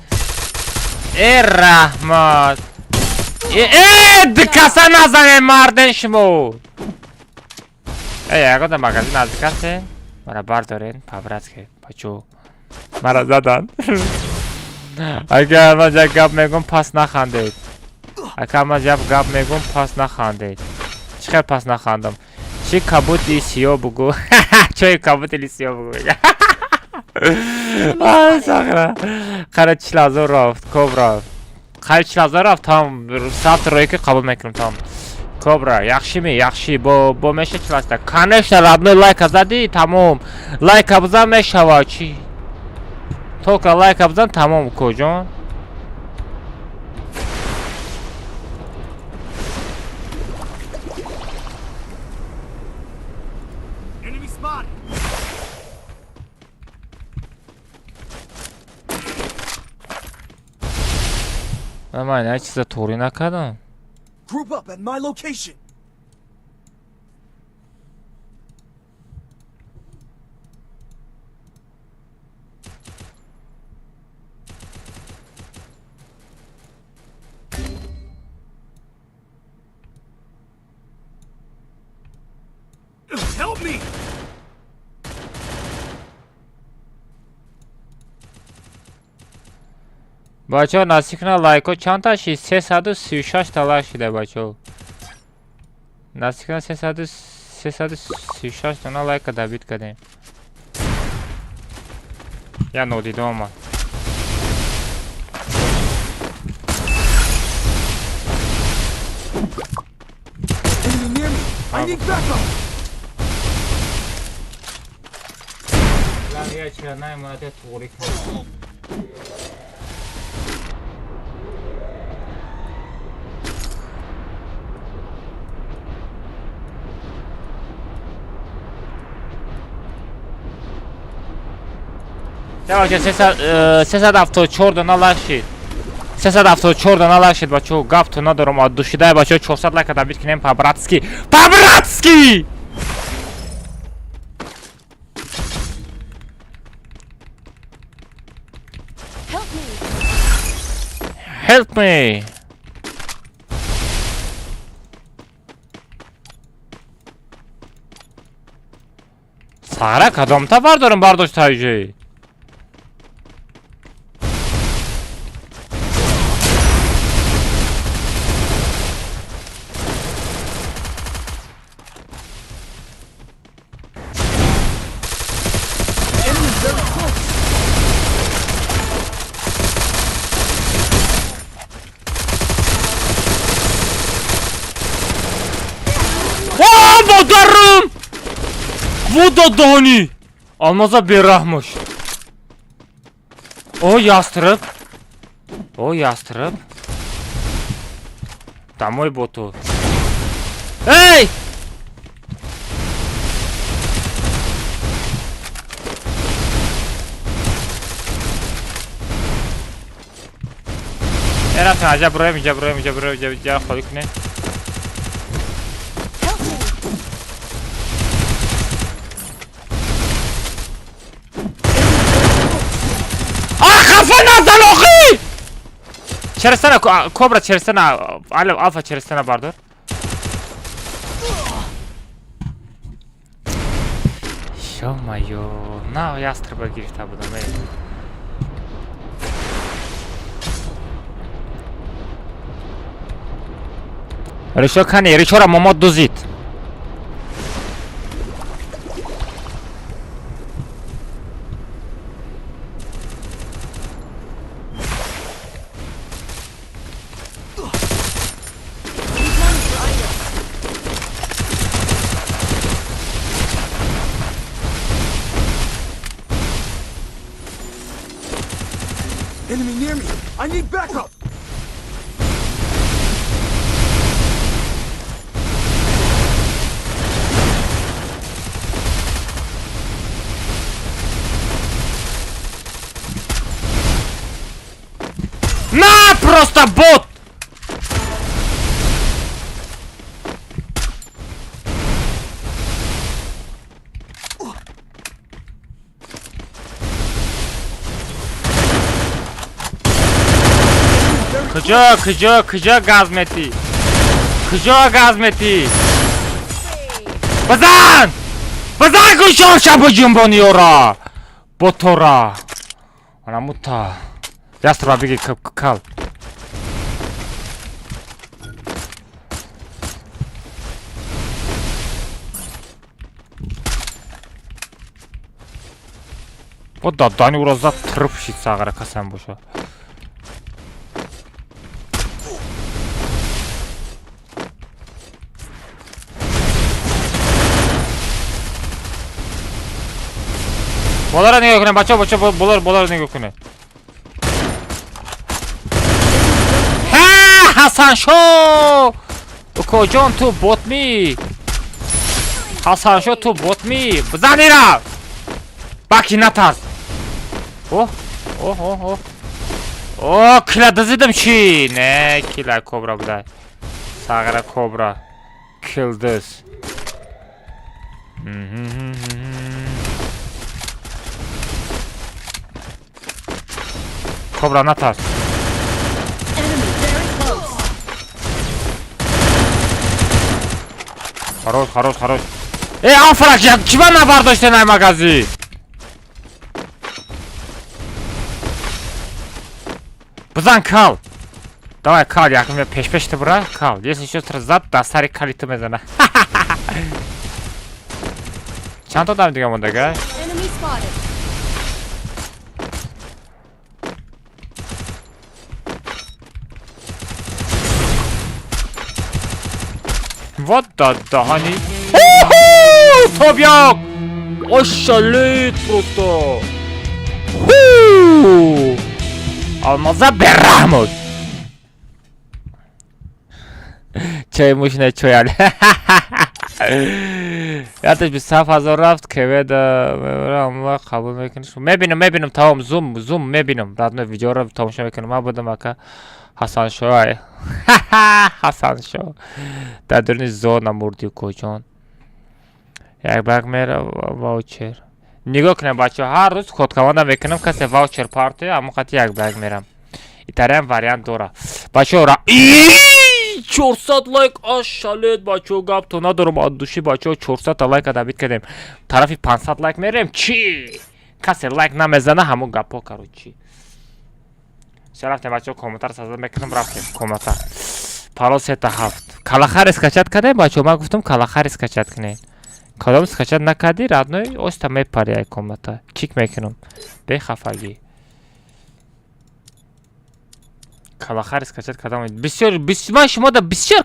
Э, раҳмат. Э, э, дикаса назанед марден шумо. Э, ягода магазин наздик ҳастен? Мара бардорен, по-братски, бачо. Мара задан. Агар ман як гап мегӯм, пас нахандед. Агар ман як гап мегӯм, пас нахандед. Чӣ хел пас нахандам? Чӣ кабути сиё бугӯ? Чои кабути сиё бугӯ. Ай, сахра. Қара 40 000 рафт, кобра. Қара 40 000 рафт, там сабт ройки қабул мекунам там. Кобра, яхши ми, яхши, бо меша чиласта. Конечно, родной, лайка зади, тамом. Лайка бизан мешава, чӣ? Только лайка бизан, тамом, коҷон. Enemy spotted. Ман ина чиза туғрӣ накардам. Group up at my location. Help me! Бачаҳо, насиб кунад, лайкҳо чанд та шид? 336 та лайк шида, бачаҳо. Насиб кунад, 336 дона лайка добить кардем. Я нодида омад. Enemy near me. I need backup. Я чира наимонате туғрӣ кунам. Бача, 374 дона лайк шид. 374 дона лайк шид, бачаҳо, гапту надорам, а душидаи бачаҳо 400 лайка добить кунем по-братски. По-братски! Help me. Help me! Сара кадомта бардорам бардошт ҳайҷи? Во даҳони! Алмаза бераҳмуш. О, ястреб. О, ястреб. Домой боту. Эй! Рафтем, аҷаб роем, иҷаб роем, иҷаб роем, иҷаб иҷа холӣ кунем. Help me! А, хафа назан охи! Через кобра, через алфа, через бардор. Ё-моё, на ястреба гирифта будам, эй. Решо кани, решора момод дузид. Need money for items. Enemy near me! I need backup! На, просто бот! Куҷо, куҷо, куҷо газ метӣ? Куҷо газ метӣ? Бизан! Бизан гӯшоша буҷунбони ёра! Ботора! Анамута. Ястреба биги кал. Бо дадани ӯро зад тирп шид сағра касам боша. Боларо нигоҳ кунед, бачаҳо, бачаҳо, боларо, боларо нигоҳ кунед. Ҳа, Ҳасаншо! Укоҷон, ту ботмӣ? Ҳасаншо, ту ботмӣ? Бизан ира! Баки натарс. Оҳ, оҳ, оҳ, оҳ. О, кила дизидим чӣ? Не, кила кобра будай. Сағра кобра. Килдиз. Кобра натарс. Enemy very close. Хорош, хорош, хорош. Э, Алфрак, чиба набардоште най магазин? Бизан кал. Давай кал, якум я пеш-пеш ты бура, кал. Если что зад, да сари кали ту мезана. Чанд та одам дига мондага? Enemy spotted. Вот да даҳани. Тобяк! Ошалит просто. Ху! Алмаза бераҳмуд. Чой мушна чоял. Яташ 27 000 рафт, кеведа амла қабул мекунӣ. Мебинам, мебинам, тамом, зум, зум мебинам. Родной видеоро тамошо мекунам. Ман будам ака Ҳасаншо ай. Ҳасаншо. Дар дуруни зона мурди куҷон. Як баг мера ваучер. Нигоҳ кунем бачаҳо, ҳар рӯз кодкоманда мекунам, касе ваучер партоя, ҳамон қати як баг мерам. Итариам вариант дора. Бачаҳо, ра 400 лайк ашалет бачаҳо, гап то надорам от души бачаҳо, 400 та лайка добить кардем. Тарафи 500 лайк мерем. Чӣ? Касе лайк намезана, ҳамон гапҳо короче. Всё рафтем бачаҳо, комментар сазад мекунам, рафтем комментар. Парол сета ҳафт. Калахари скачать кардем бачаҳо, ман гуфтам калахари скачать кунед. Кадом скачать накардӣ, родной, оста мепари ай комната. Кик мекунам. Бехафагӣ. Калахари скачать кардам. Бисёр, ман шумо да бисёр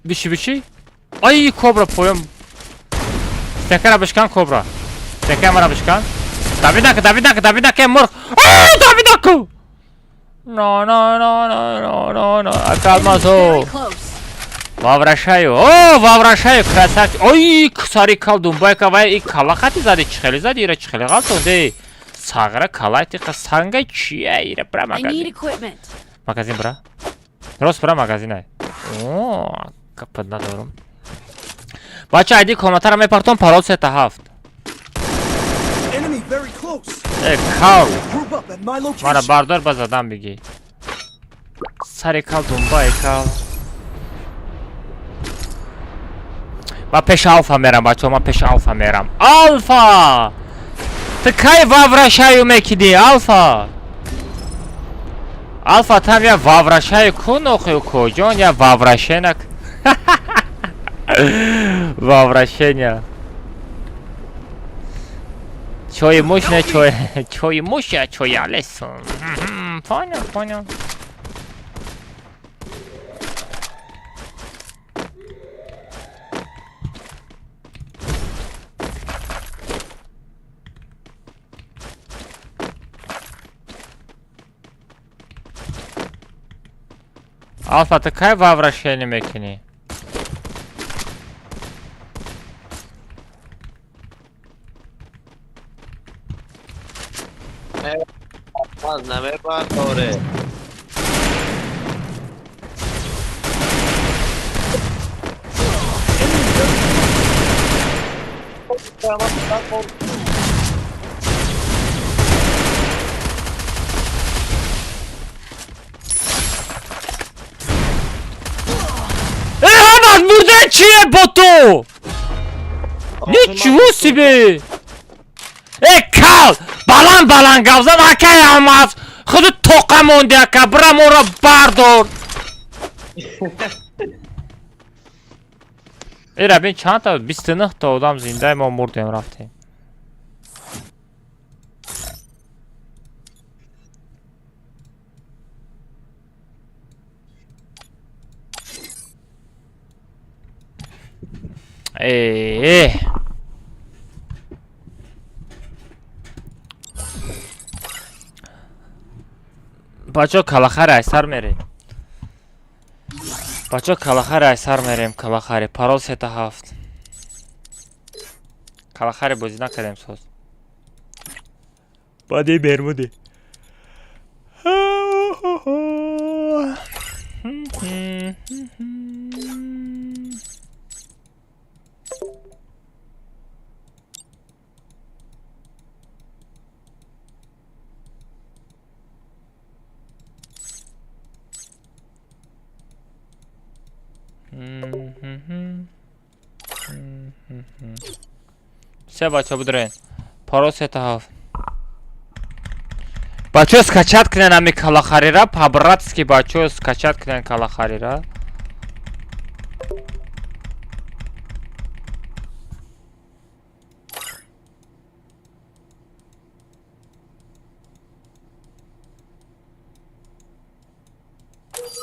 Биши, биши. Ай, кобра поём. Стекара бишкан, кобра. Стека мара бишкан. Давидака, давидака, давидака, мурғ. Ай, давидаку. Но, но, но, но, но, но, но. Ака алмазо. Ваврашаю. О, ваврашаю, красавчик. Ой, сари кал думбайка вай и калахати зади, чихели зади, ира чихели ғалтонде. Сағра калайти қа сангай чия ира бра магазин. Магазин бра. Рост бра магазинай. О, капад надорум. Бача айди комнатара мепартон парол 3-7. Э, кал. Мара бардор ба задан бигӣ. Сари кал думбай кал. Ма пеш алфа мерам, бачаҳо, ман пеш алфа мерам. Алфа! Ту кай ваврашаю мекидӣ, алфа? Алфа там я ваврашаю кун охи куҷон я ваврашенак. Ваврашения. Чои муш не чои, чои муш я чои алесун. Понял, понял. Алфа, ты кай ваврашение мекунӣ? Аз намебардоре. Э, мурда чие бо ту? Ничего себе! Э, кал! Баланд баланд гап зад, акай алмаз! Худу тоқа монди ака, бира моро бардор! Ира бин чанд та 29 та одам зиндаи мо мурдем рафтем. Э. Бачо калахари айсар мерем. Бачо калахари айсар мерем, калахари. Парол 3-7. Калахари бозӣ накардем соз. Баъди Бермуди. Се бача будурен. Парол 3-7. Бачо скачать кунен ами калахарира, по-братски бачо скачать кунен калахарира.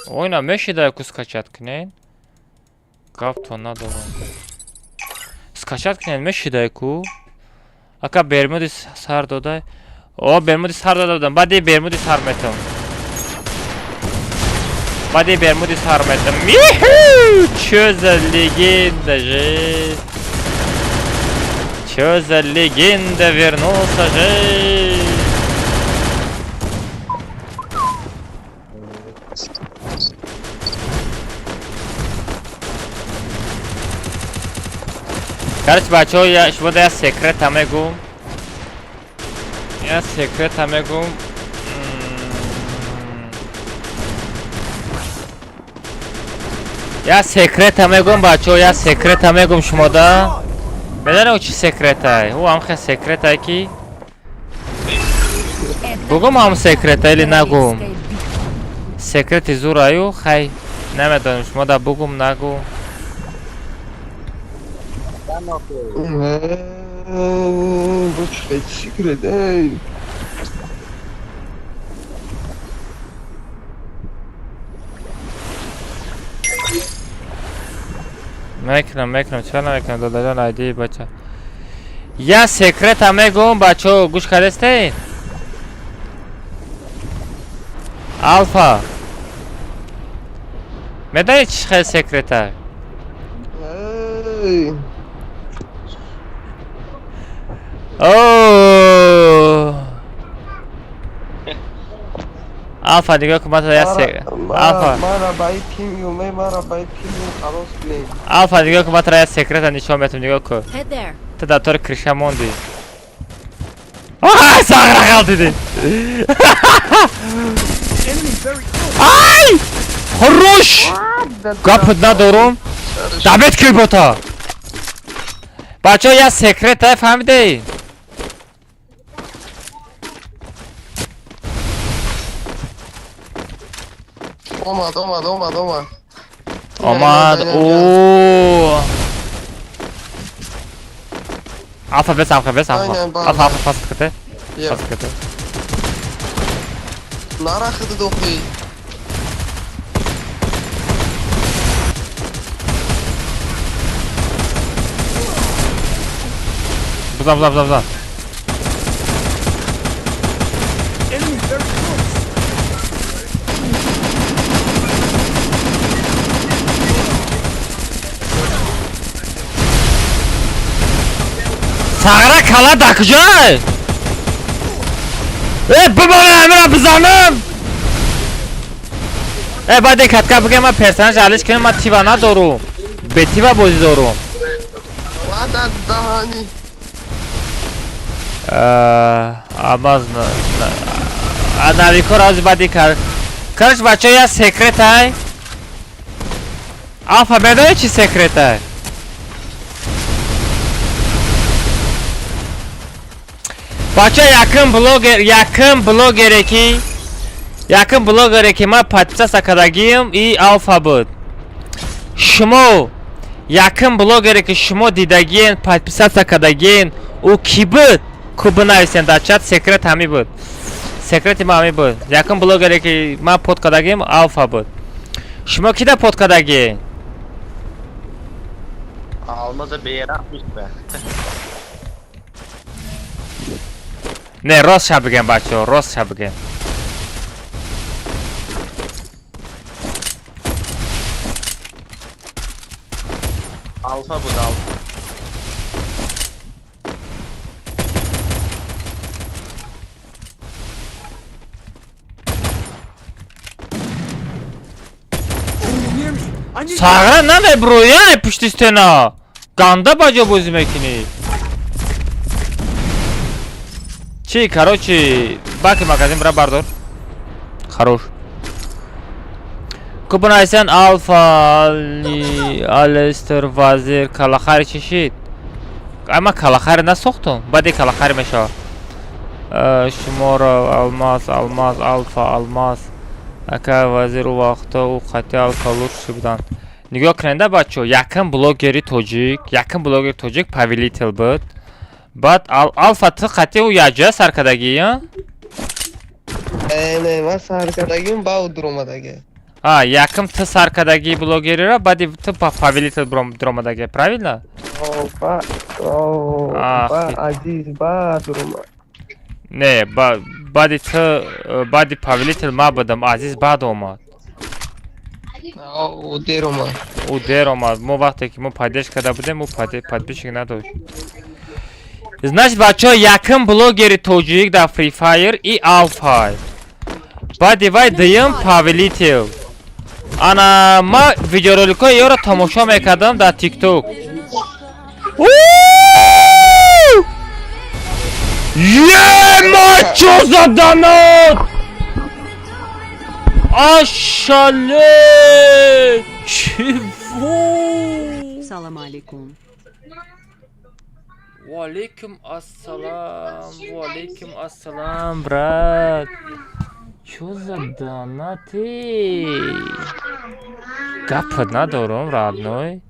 Ойна мешида ку скачать кунен. Гаптон надорам. Скачать кунен мешида ку. Ака Бермуди сар дода. О, Бермуди сар дода будам. Баъди Бермуди сар метам. Баъди Бермуди сар метам. Миху! Чё за легенда же? Чё за легенда вернулся же? Короче, бачаҳо, шумо я секрета мегум. Я секрета мегум. Я секрета мегум, бачаҳо, я секрета мегум шумода. Медонед чӣ секретай? Ӯ ҳам хел секретай ки бугум ҳам секрета или нагум? Секрети зураю, хай намедонам шумода бугум нагум. Секрет, эй. Мекунам, мекунам, чиро намекунам, додаҷон, айди бача. Я секрета мегӯм, бачаҳо, гӯш кардастед? Алфа. Медонӣ чӣ хел секрета? Эй. О! Алфа, нигоҳ кун, ман я сек. Алфа. Мара баи премиум, мара баи премиум халос кунем. Алфа, нигоҳ кун, ман тара я секрета нишон метам, нигоҳ кун. Head there. Ту дар тори крыша мондӣ. Ай, сағра ғалтидӣ. Enemy very close. Ай! Хорош! Гапат надорум. Дабет ки бота. Бачаҳо, я секрета фаҳмидед? Омад, омад, омад, омад. Омад. О! Алфа бес, алфа бес, алфа. Айнан, бар. Алфа, алфа, паст ките. Я. Паст ките. Нарахиди дохи. Бизан, бизан, бизан, бизан. Enemy very close. Сағра кала да куҷой? Э, бимона, амира бизанам. Э, баъде катка бигем, ман персонаж алиш кунем, ман тива надорум. Бе тива бозӣ дорум. Вадат даҳани. Алмаз навикор аз баъди кар. Короче, бачаҳо, я секретай. Алфа, медонӣ чӣ секретай? Бача, якум блогере ки ман подписаться кардагиам, и Алфа буд. Шумо якум блогере ки шумо дидагиен, подписаться кардагиен, ӯ кӣ буд? Ку бинависен дар чат, секрет ҳамӣ буд. Секрети ман ҳамӣ буд. Якум блогере ки ман под кардагиам, Алфа буд. Шумо кида под кардагиен? Алмаза берахмиш бе. Не, рост ша бигем, бачаҳо, рост ша бигем. Алфа буд, алфа. Enemy near me. I need Сағра намеброяй пушти стена. Ганда баҷо бозӣ мекунӣ. Чӣ, короче, баки магазин бира бардор. Хорош. Ку бинависен Алфа, Али, Алестер, Вазир, Калахари чӣ шид? Ама Калахари насохтум. Баъди Калахари мешавад. Шуморо Алмаз, Алмаз, Алфа, Алмаз. Ака Вазир, ӯ вақто ӯ қатъи Алфа лучший буданд. Нигоҳ куненда, бачаҳо, якум блогери тоҷик Повелитель буд. Баъд Алфа, ту қатъи ӯ якҷоя сар кардагӣ, а? Э, не, ман сар кардагим, ба дуромадаги. А, якум ту сар кардагӣ блогериро, баъди ту Повелитель дуромадагӣ, правильно? О, ба, о, Ах, ба ти. Азиз ба дуромад. Не, баъди ту, баъди Повелитель ма будам, Азиз баъд омад. О, дер омад. Ӯ дер омад. Мо вақте ки мо поддержка карда будем, ӯ подписчик надошт. Значит, бачаҳо, якум блогери тоҷик дар Free Fire и Алфа. Баъди вай дуюм Повелитель. Ана ма видеороликҳои ёро тамошо мекардам дар TikTok. У! Ема, чё за донат? Ошалеть! Чего? Салам алейкум. Валейкум ассалам, валейкум ассалам, брат. Чё за донаты? Гапат надорум, родной.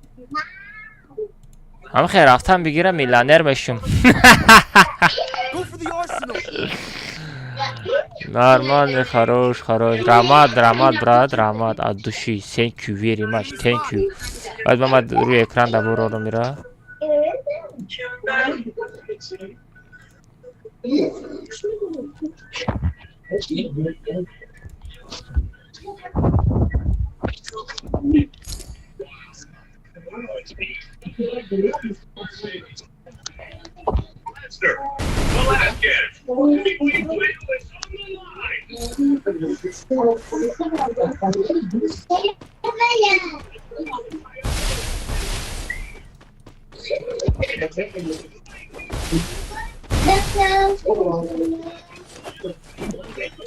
Ҳам хел рафтам бигирам, миллионер мешум. Go for the arsenal. Нормально, хорош, хорош. Раҳмат, раҳмат, брат, раҳмат от души. Thank you very much. Thank you. Баъд ман рӯи экран да бурорам ира.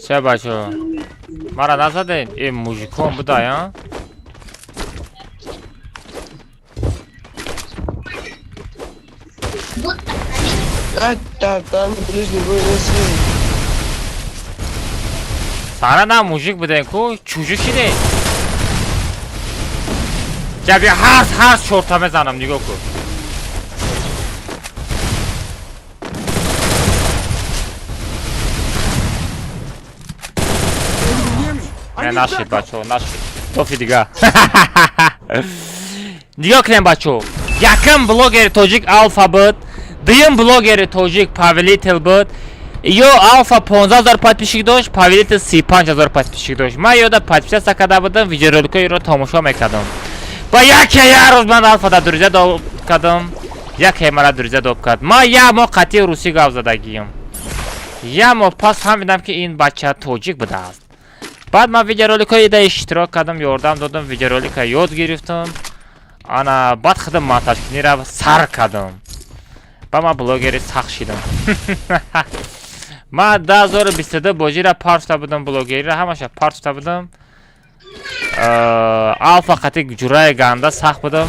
Ча, бачо? Мара назаден? Э, мужикон буда, я? Да, да, там ближний бой России. Сара на мужик буден ку, чужик шиде. Ҷаби ҳарс ҳарс чорта мезанам, нигоҳ кун. Enemy near me. I Не need нашид, backup. бачо, нашид. Тофи дига. Нигоҳ кунем, бачо. Якм блогери тоҷик Алфа буд, дуюм блогери тоҷик Павелител буд. Ё Алфа 15 000 подписчик дошт, Павелител 35 000 подписчик дошт. Ман ёда подписаться карда будам, видеороликҳои тамошо мекардам. Ба яке як рӯз ман Алфа да друзья доб кардам. Яке мара друзья доб кард. Ман як моҳ қатъи русӣ гап задагием. Як моҳ пас фаҳмидам, ки ин бача тоҷик будааст. Баъд ман видеороликҳои ида иштирок кардам, ёрдам додам, видеоролика ёд гирифтам. Ана баъд худам монтажкунира сар кардам. Ба ман блогери сахт шидам. Ман 2022 бозира партофта будам, блогерира ҳамаша партофта будам. Алфа қати ҷураи ганда сахт будам.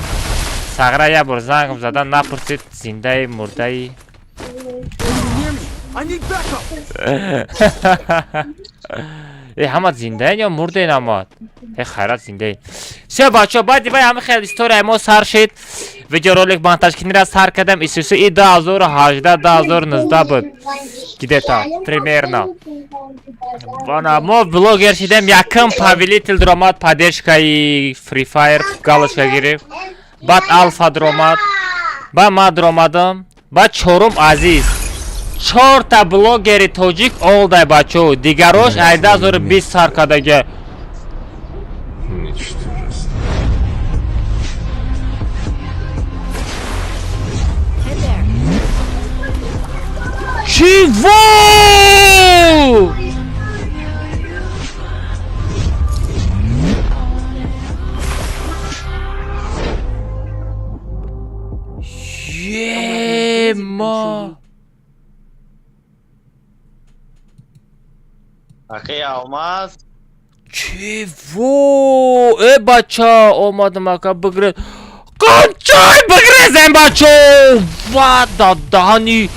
Сағра як бор зангам задан напурсид, зиндаи, мурдаи. Enemy near me. I need backup. Э, ҳама зиндаен ё мурдаен ҳамат? Э, хайрат, зиндаен. Всё, бачо, баъди вай ҳама хел история мо сар шид. Видеоролик монтажкунира сар кардам. Исусу и 2018, 2019 буд. Где-то, примерно. Вана мо блогер шидем, якм Повелитель дромад, поддержкаи Free Fire галочка гирифт. Баъд Алфа дромад. Баъд ман дромадам. Баъд чорум Азиз. Чорта блогери тоҷик олдай, бачо. Дигарош ай 2020 сар кардага. Ничтожество. Head there. Чего? Ема. Акай Алмаз. Чего? Э, бача, омадам, ака, бигре. Кончай, бигрезем, бачо! Ва да дани.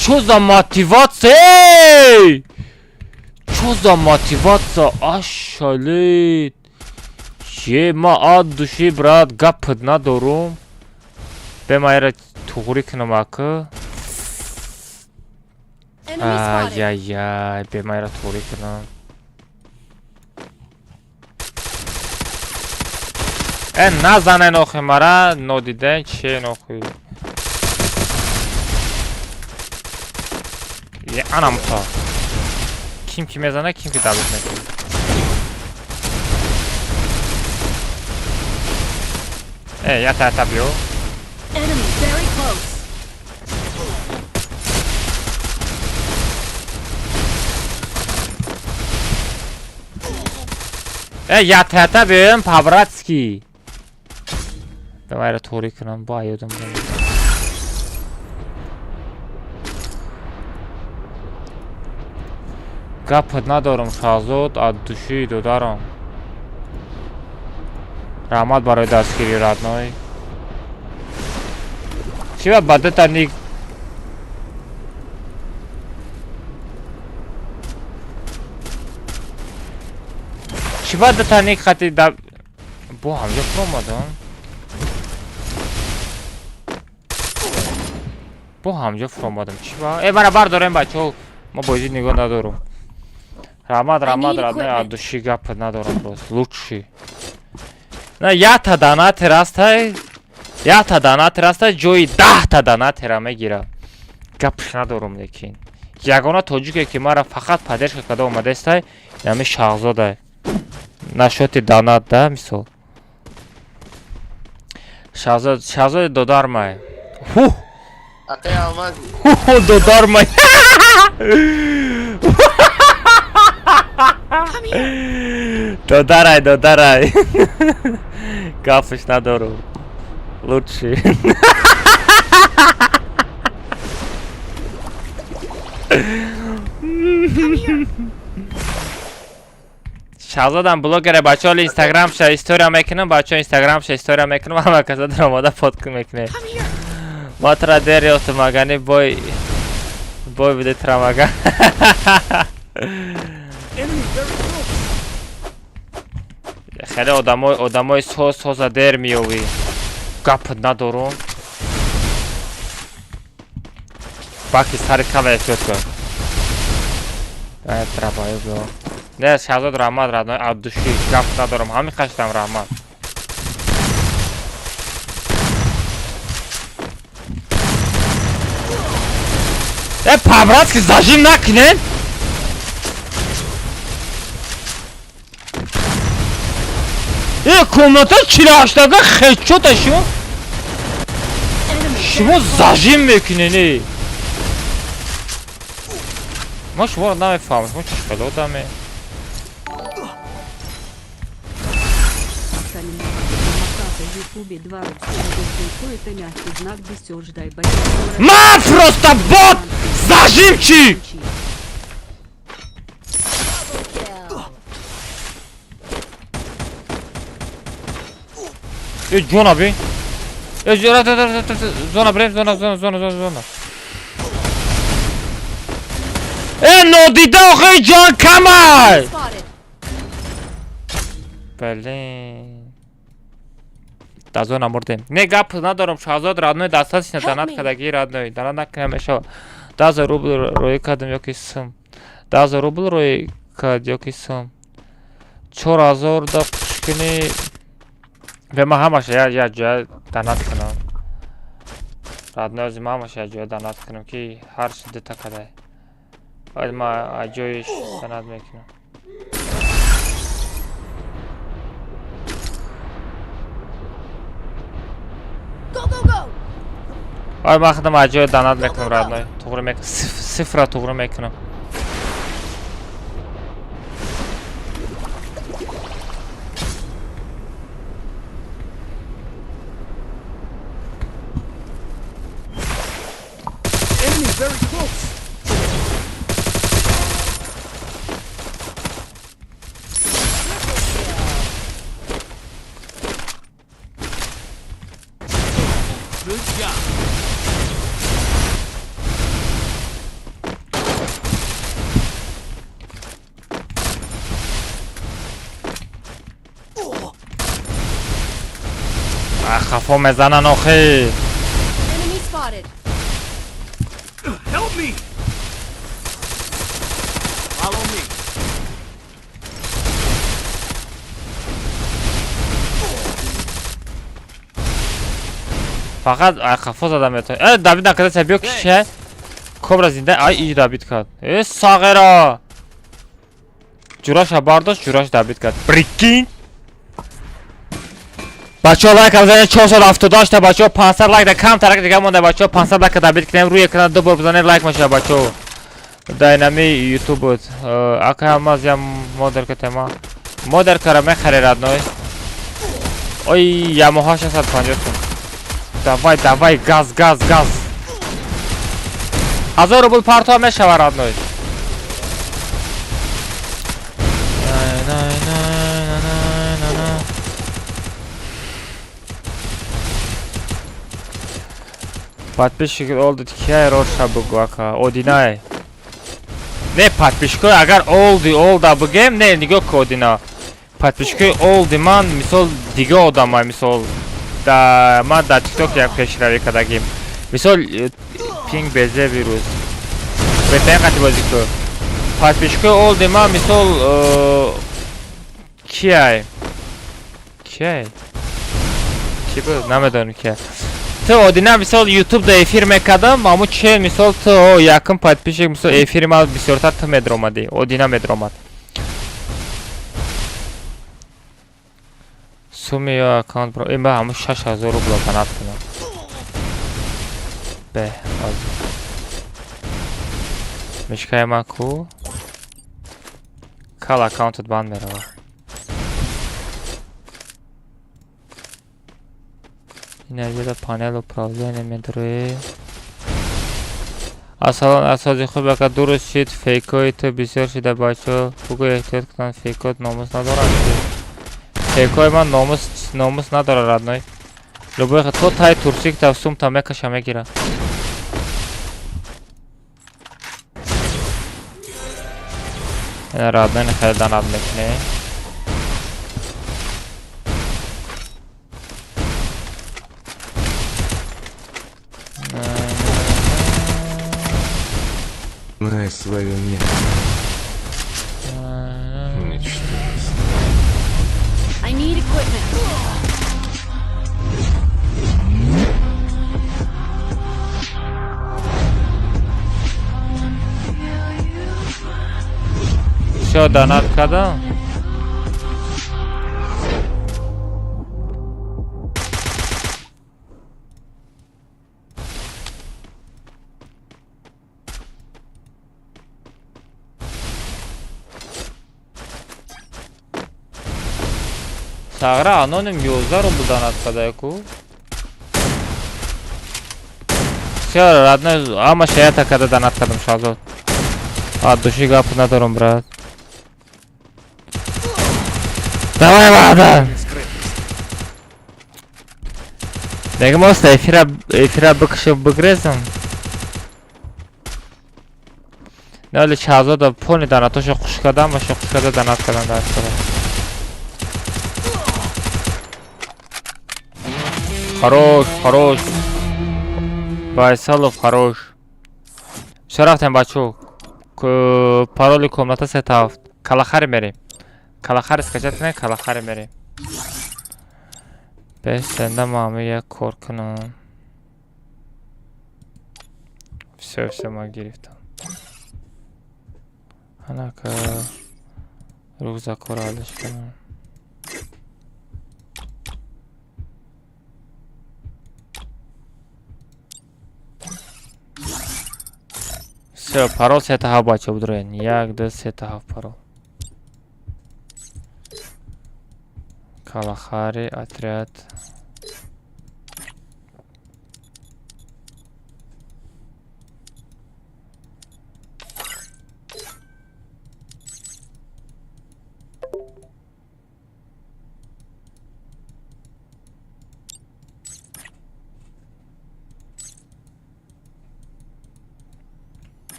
Чё за мотивация? Эй! Чё за мотивация? Ашалит. Ема от души, брат, гап надорум. Бе майра туғри кунам, ака. Enemy spotted. Ай-яй-яй, бе майра туғри кунам. Э, назанен охи мара, нодиден че нохи. Е, анам та. Ким ки мезана, ким ки добить мекунад. Э, ята ята биё. Enemy very close. Э, ята ята биёем по-братски. Давай туғри кунам, бо аёдам. Гапат надорам, Шаҳзод, от души додарам. Раҳмат барои дастгирӣ, родной. Чӣ ба дута ник. Чӣ ба дута ник хати да бо ҳамҷо фуромадам? Бо ҳамҷо фуромадам. Чӣ ба? Э, мара бардорем, бачаҳо. Ма бозӣ нигоҳ надорам. Раҳмат, раҳмат, need родной, equipment. от души гапат надорам просто. Лучший. На якта донатер ҳастай, якта донатер ҳастай, ҷои 10та донатера мегира. Гапш надорум, лекин ягона тоҷике, ки мара фақат поддержка карда омадаистай, ҳами Шаҳзодай. Насчёти донат да, мисол. Шаҳзод, Шаҳзоди додармай. Ҳуҳ! Акай Алмаз. Ҳуҳ, додармай. Come here. Додарай, додарай. Гапш надорум. Лучший. Come here. Шаҳзодам блогере, бачаҳо, инстаграмша история мекунам, бачаҳо, инстаграмша история мекунам, ҳама каса дар омода фотка мекунем. Come here. Ма тра дер ёфтам, магани бой бой биде тра мага. Enemy very close. Хеле одамои соз соза дер меёвӣ. Гап надорум. Баки сари кава эҳтиёт кун. Ай трабаю биё. Не, Шаҳзод, раҳмат, родной, от души, гап надорум. Ҳами қаштам, раҳмат. Э, по-братски зажим накунен? Э, комната 48-ага хедшота шумо Enemy шумо very close. зажим мекунен, э. Ма шуморо намефаҳмам, шумо чӣ хеле одаме? Ютубе два это мягкий знак. Ма просто бот зажимчик! Kill. Э, ҷона бин. Э, зона, зона, брем, зона, зона, зона, зона, зона. Э, нодида охи ҷон камай! Spotted. Блин. Да зона мурдем. Не, гап надорам, Шаҳзод, родной, достаточно Help донат me. кардагӣ, родной. Донат накунам мешава. 10 000 рубл роӣ кардам ёки сум. 10 000 рубл роӣ кард ёки сум. 4000 да пушкини. Бе ман ҳамаша як ҷоя донат кунам. Родной, ози ман ҳамаша як ҷоя донат кунам, ки ҳар чи дута кадай. Ози ман аз ҷоиш донат мекунам. Go, go, go. Ой, ман худам аз ҷоя донат мекунам, родной. Туғри мекунам. Сифра туғри мекунам. Enemy very close. Good job. Хафо мезанан охи. Enemy spotted. Help me. Follow me. Фақат хафо зада метавон. Э, Давид накарда, биё, кише. Кобра зинда, ай, и Давид кард. Э, сағира. Ҷураша бардошт, ҷураш Давид кард. Прикинь. Бачаҳо, лайк бизанед, 478 та бачаҳо, 500 лайк да кам тарак дига монда, бачаҳо, 500 лайк добить кунем, рӯи экран ду бор бизанед, лайк мешава, бачаҳо. Дайнами ютуб буд. Ака Алмаз, я модерка тема. Модеркара мехари, родной. Ой, Ямаха 650 сум. Давай, давай, газ, газ, газ. 1000 рубл партова мешава, родной. Най, най, най, най, най, най. Подписчик олди кияй, роша бугу, ака. Одинай. Не, подписчикои агар олди олда бугем, не, нигоҳ ку, Одина. Подписчикои олди ман, мисол, дига одамай, мисол, да ман дар TikTok як пешравӣ кардагим. Мисол, пинг безе вирус. Беҳтарин қати бозӣ ку. Подписчикои олди ман, мисол, кияй? Кияй? Ки буд, намедонам ки. Ту Одина мисол YouTube да эфир мекардам, аммо че мисол ту якум подписчик мисол эфири ман бисёртар ту медромадӣ, Одина медромад. Суми ё аккаунт бро, ин ба ҳамун 6000 рубла донат кунам. Бе, ҳозир. Мишкаи ман ку? Кал аккаунтат банд мерава. Ин панел управления медрои. Ассалом, асози хуб ака, дуруст шид, фейкои ту бисёр шида, бачаҳо. Бугӯ эҳтиёт кунанд, фейкот номус надоранд. Фейкои ман номус надорад, родной. Любой то тай турсик та сумта мекаша мегира. Ина родной хеле донат мекунӣ. Знай свое место. Ничтожество. I need equipment. Всё, донат кардам. Сағра аноним 11 рубл донат кардая ку. Всё, родной, ҳама шаята карда донат кардам, Шаҳзод. От души гап надорам, брат. Давай, бародар. Мегам оста эфира бикашам бигрезам. Не, Шаҳзода полни донатошо хуш кардам ва хуш карда донат кардам дар шуро. Хорош, хорош. Байсалов хорош. Всё, рафтем, бачо. Пароли комната 37. Калахари мерем. Калахари скачать кунем, Калахари мерем. Бесенда мами як кор кунам. Всё, всё, ман гирифтам. Анака рюкзакҳоро ҳаллиш кунам. Всё, парол 37, бача, будроен. 1, 2, 3, 7 парол. Калахари, отряд.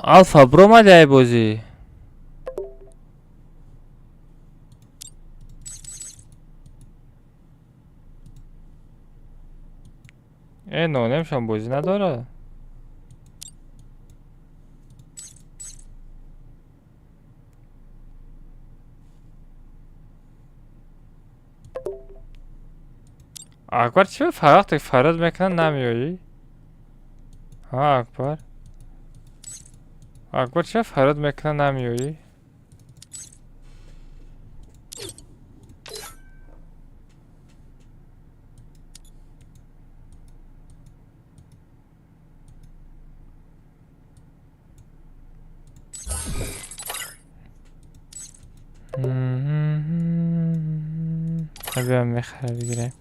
Алфа бромади ай бозӣ. Э, нонемшон бозӣ надорад. Акбар чӣ вақте фарёд мекунад намеоӣ? Ҳа, Акбар. Акбар чӣ фарёд мекунад намеоӣ? Биё мехара бигирем.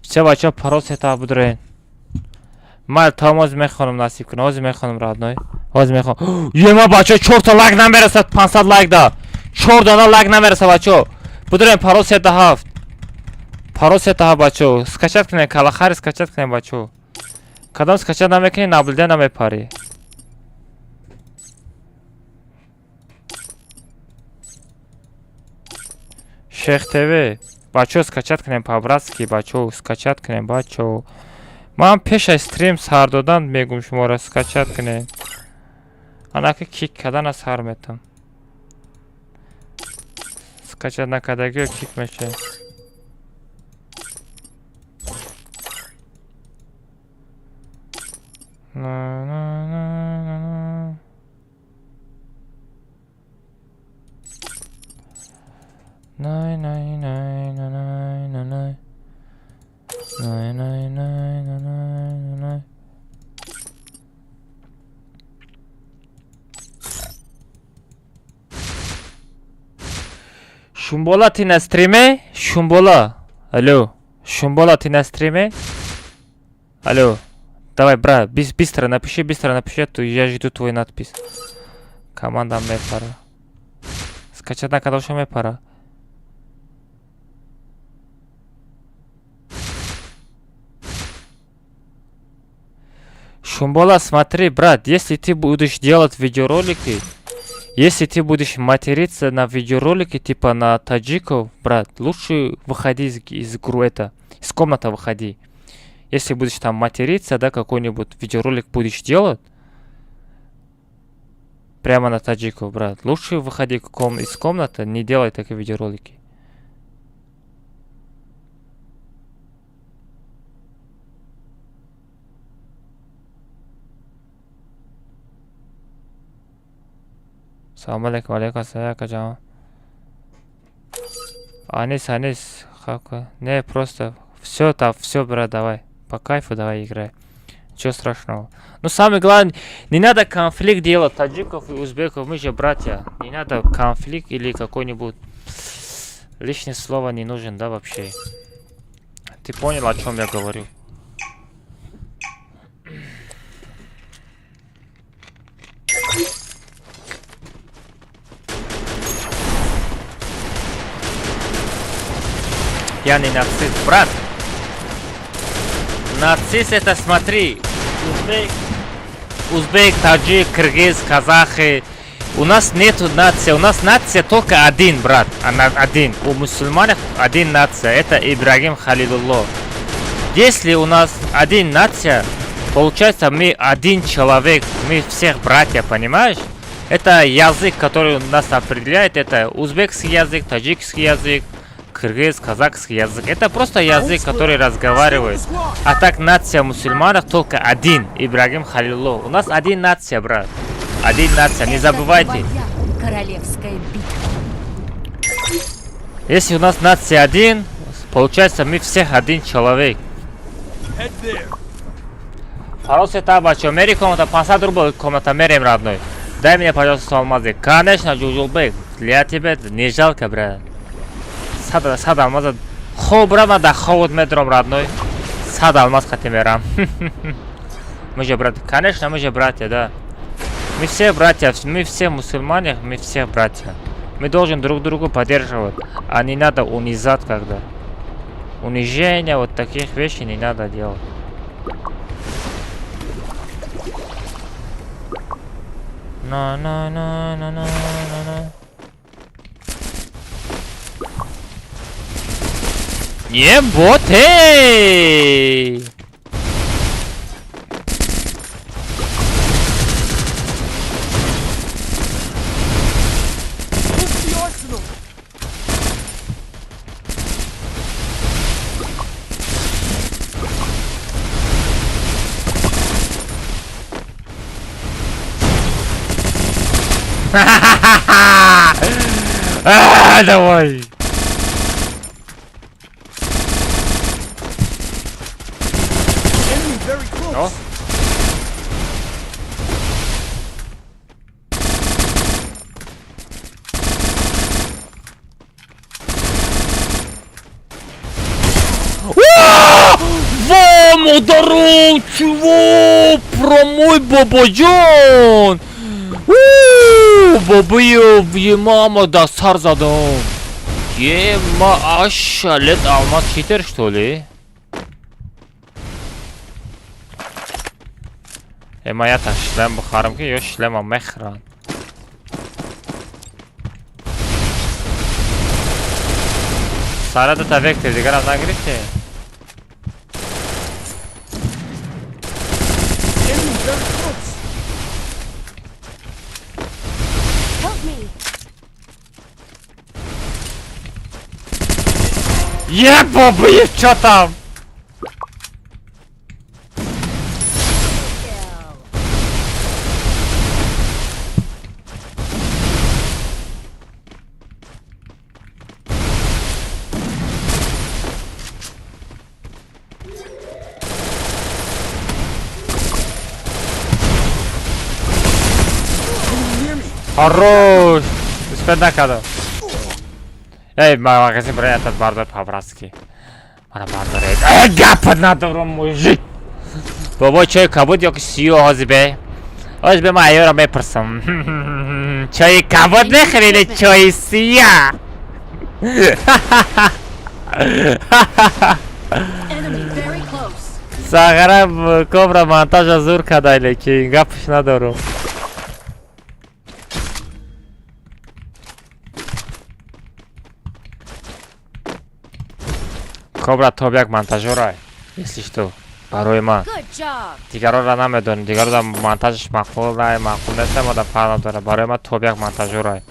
Всё, бачаҳо, парол сета будроен. Ман там ҳозир мехонам, насиб кунам. Ҳозир мехонам, родной. Ҳозир мехонам. Ема, бачаҳо, 4 та лайк намерасад, 500 лайк да. 4 дона лайк намерасад, бачаҳо. Будроен, парол 37. Парол 37, бачаҳо. Скачать кунем, Калахари скачать кунем, бачаҳо. Кадом скачать намекунӣ, наблюдение намепарӣ. Шех ТВ. Бачаҳо, скачать кунем по-братски, бачаҳо, скачать кунем, бачаҳо. Ман пеш аз стрим сар додан мегум шуморо скачать кунем. Анаки кик кардана сар метам. Скачать накардагиё кик мешавед. На, на, на, на, на. Най, най, най, най, най, най, най. Най, най, най, най, най, най. Шумбола, ты на стриме? Шумбола. Алло. Шумбола, ты на стриме? Алло. Давай, брат, быстро напиши, а то я жду твой надпись. Команда мепара. Скачать на кадоша мепара. Шумбола, смотри, брат, если ты будешь делать видеоролики, если ты будешь материться на видеоролики, типа на таджиков, брат, лучше выходи из игры, это, из комнаты выходи. Если будешь там материться, да, какой-нибудь видеоролик будешь делать, прямо на таджиков, брат, лучше выходи из комнаты, не делай такие видеоролики. Салам алейкум, алейкум ассалам, акаҷон. Анис, Анис, хака. Не, просто все там, все, брат, давай. По кайфу давай играй. Ничего страшного. Ну, самое главное, не надо конфликт делать таджиков и узбеков, мы же братья. Не надо конфликт или какой-нибудь лишнее слово не нужен, да, вообще. Ты понял, о чем я говорю? Я не нацист, брат. Нацист это, смотри, узбек, таджик, кыргыз, казахи. У нас нету нации, у нас нация только один, брат, один. У мусульман один нация, это Ибрагим Халилулло. Если у нас один нация, получается мы один человек, мы всех братья, понимаешь? Это язык, который нас определяет, это узбекский язык, таджикский язык, кыргыз, казахский язык. Это просто язык, который разговаривает. А так нация мусульманов только один, Ибрагим Халилулло. У нас один нация, брат. Один нация, не забывайте. Королевская битва. Если у нас нация один, получается мы всех один человек. Хороший табачо, мери комната, 500 рублей комната, мерим, родной. Дай мне, пожалуйста, алмазы. Конечно, Джужулбек, для тебя не жалко, брат. Сад алмаза. Хоб, брат, да ховод метром, родной. Сад алмаз хатимерам. Мы же брат, конечно, мы же братья, да. Мы все братья, мы все мусульмане, мы все братья. Мы должны друг друга поддерживать, а не надо унизать когда. Унижение, вот таких вещей не надо делать. На-на-на-на-на-на-на. Не боты! А, давай! О. Вам ударил! Чего? Промой бабаджон! Бабаю, мама, да сар задам. Ема, аша, лет алмаз читер, что ли? Ема, я шлем бухарам, ки ё шлема мехран. Сара да вектор, дигарам нагирифте. Ебо, блин, чё там? Хорош! Успеть накардам. Эй, магазин барои ятат бардор по-братски. Мана бардоред. Эй, гапа надорам, мужик! Бобо, чой кабуд ё ки сиё ҳози бе? Ҳози бе ман айёра мепурсам. Чои кабуд мехӯри или чои сия? Enemy very close. Сағара кобра монтажа зур кадай, лекин гапш надорум. Кобра топ як монтажёрай. Если что, барои ман. Good job. Дигарора намедонем, дигарора монтажаш маъқул най, маъқул нест, мада фарқ надорад. Барои ман топ як монтажёрай.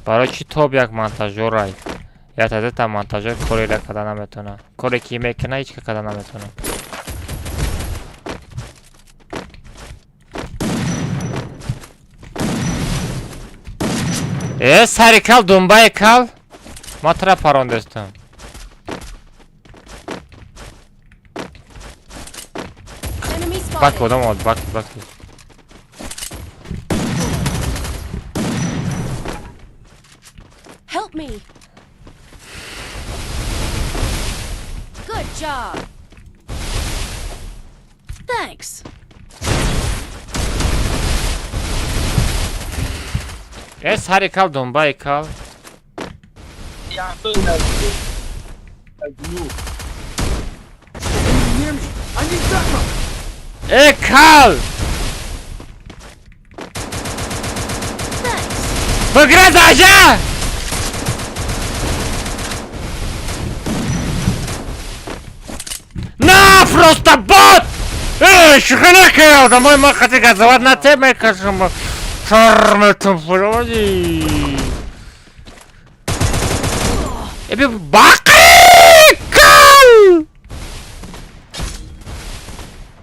Барои чӣ топ як монтажёрай? Я тазета монтажёр кореро карда наметавонад. Коре ки мекунад, ҳеҷ ка карда наметавонад. Э, сари кал, думбаи кал. Ма тра парондестам. Enemy Бак spotted. одам омад, бак, бак. Help me. Good job. Thanks. Э, сари кал, думбаи кал. Enemy near me. I need backup. Э, кал! Thanks. Бигрез ажа! На, просто бот! Э, шӯхӣ накардам, ой, ман хати газоват натемекашам. Шарметон фуроди. Э, би бақи кал!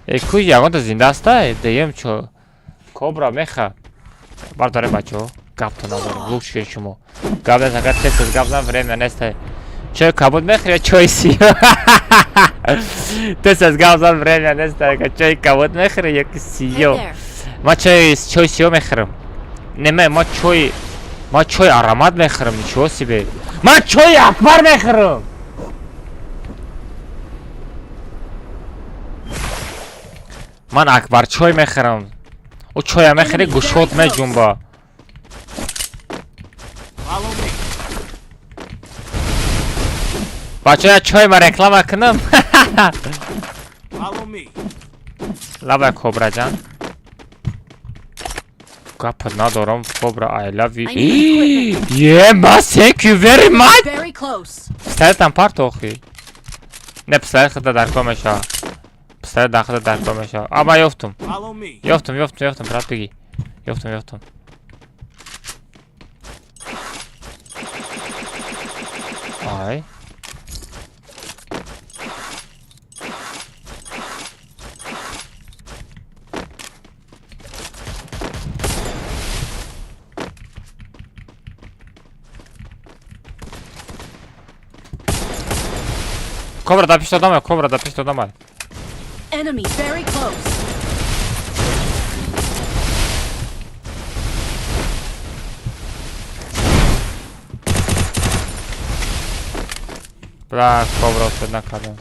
Э, ку ягонта зинда аста? Деем чо. Кобра меха. Бардоре бачо. Гапто надорам. Лучше шумо. Гап нест, агар тез тез гап зан, время нест. Чой кабуд мехӯри ё чой сиё? Тез тез гап зан, время нест. Агар чой кабуд мехӯри ё ки Head сиё? there. Ма чой сиё мехӯрам. Не, ма чой аромат мехӯрам, ничего себе. Ма чой Акбар мехӯрам. Ман Акбар чой мехӯрам. Ӯ чоя мехӯри, гӯшот меҷунба. Follow me. Бачо, я чой ма реклама кунам. Follow me. Лабай, Кобраҷан. Гапа надорам, Кобра, I love you. I need equipment. Yeah, ма, thank you very much. Very close. Пистолетам парто охи. Не, пистолет худа дар кор мешава. Пистолет дар худа дар кор мешава. А, ма ёфтум. Follow me. Ёфтум, ёфтум, ёфтум, брат, бигӣ. Ёфтум, ёфтум. Ай. Кобра да пишт одамай, кобра да пишт одамай. Enemy very close. Бля, кобра успеть накардам.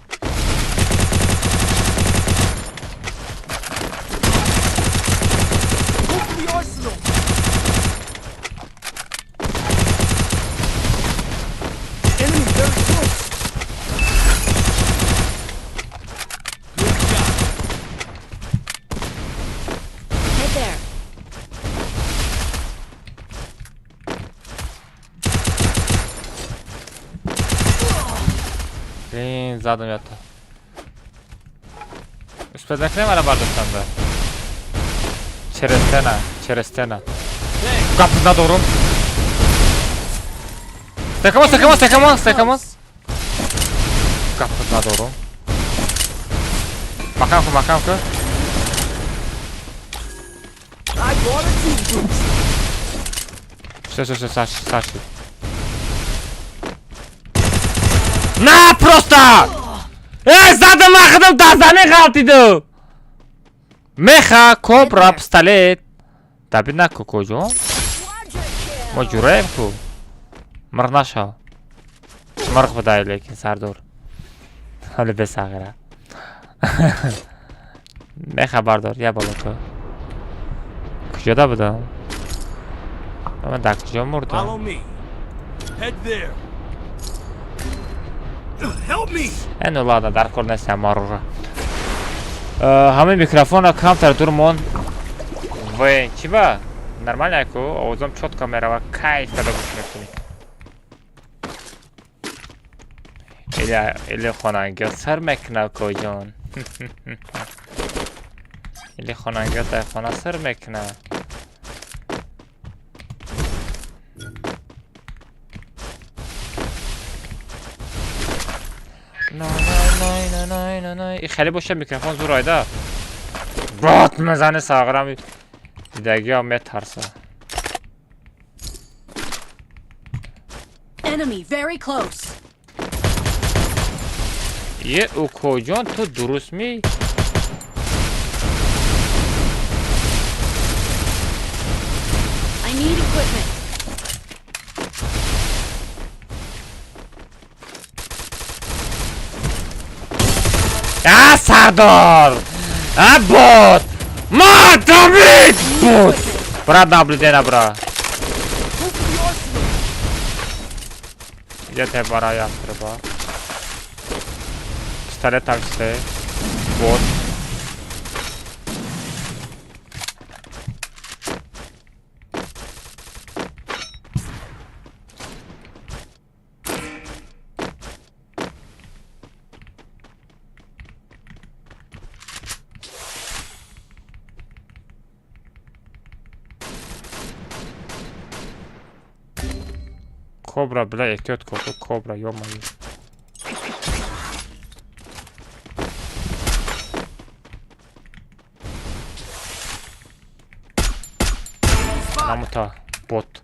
Go for the arsenal. Enemy very close. Good job. Head there. Блин, задам ята. Успеть накунем ара бардоштанда. Через стена, через стена. Гап надорум. Стакамо, стакамо, стакамо, стакамо. Гап надорум. Макам ку, макам ку. I bought a team boost. Всё, всё, всё, Саш, Саш. На, просто! Э, задам, ахадам, да замин ғалтиду. Меха, кобра, пистолет. Даби наку куҷо? Мо ҷураем ку. Мирғ нашав. Мирғ будай лекин сардор. Ҳали бесағира. Меха бардор, я боло ту. Куҷода будам? Ман дар куҷо мурдам? Follow me. Head there. Help me. Ну ладно, дар кор нестам марора. Ҳамин микрофона камтар дур мон. В чӣ ба? Нормально ку, овозам чётко мерава, кайф када гӯш мекунӣ. Или хонангиё сар мекуна коҷон. Или хонангиё дар хона сар мекуна. На хеле боша микрофон зур айда. Бот мезане сағрам. Дидагиҳо метарса. Enemy very close. Е укоҷон, ту дуруст ми? I need equipment. А сардор! А бот! Мадамит бот! Брат, наблюдение, бра. Go for the arsenal. Где ты, бара, ястреба? Пистолет там стоит. Вот. Кобра, бля, эҳтиёт кун, кобра, ё-моё. Намута, бот.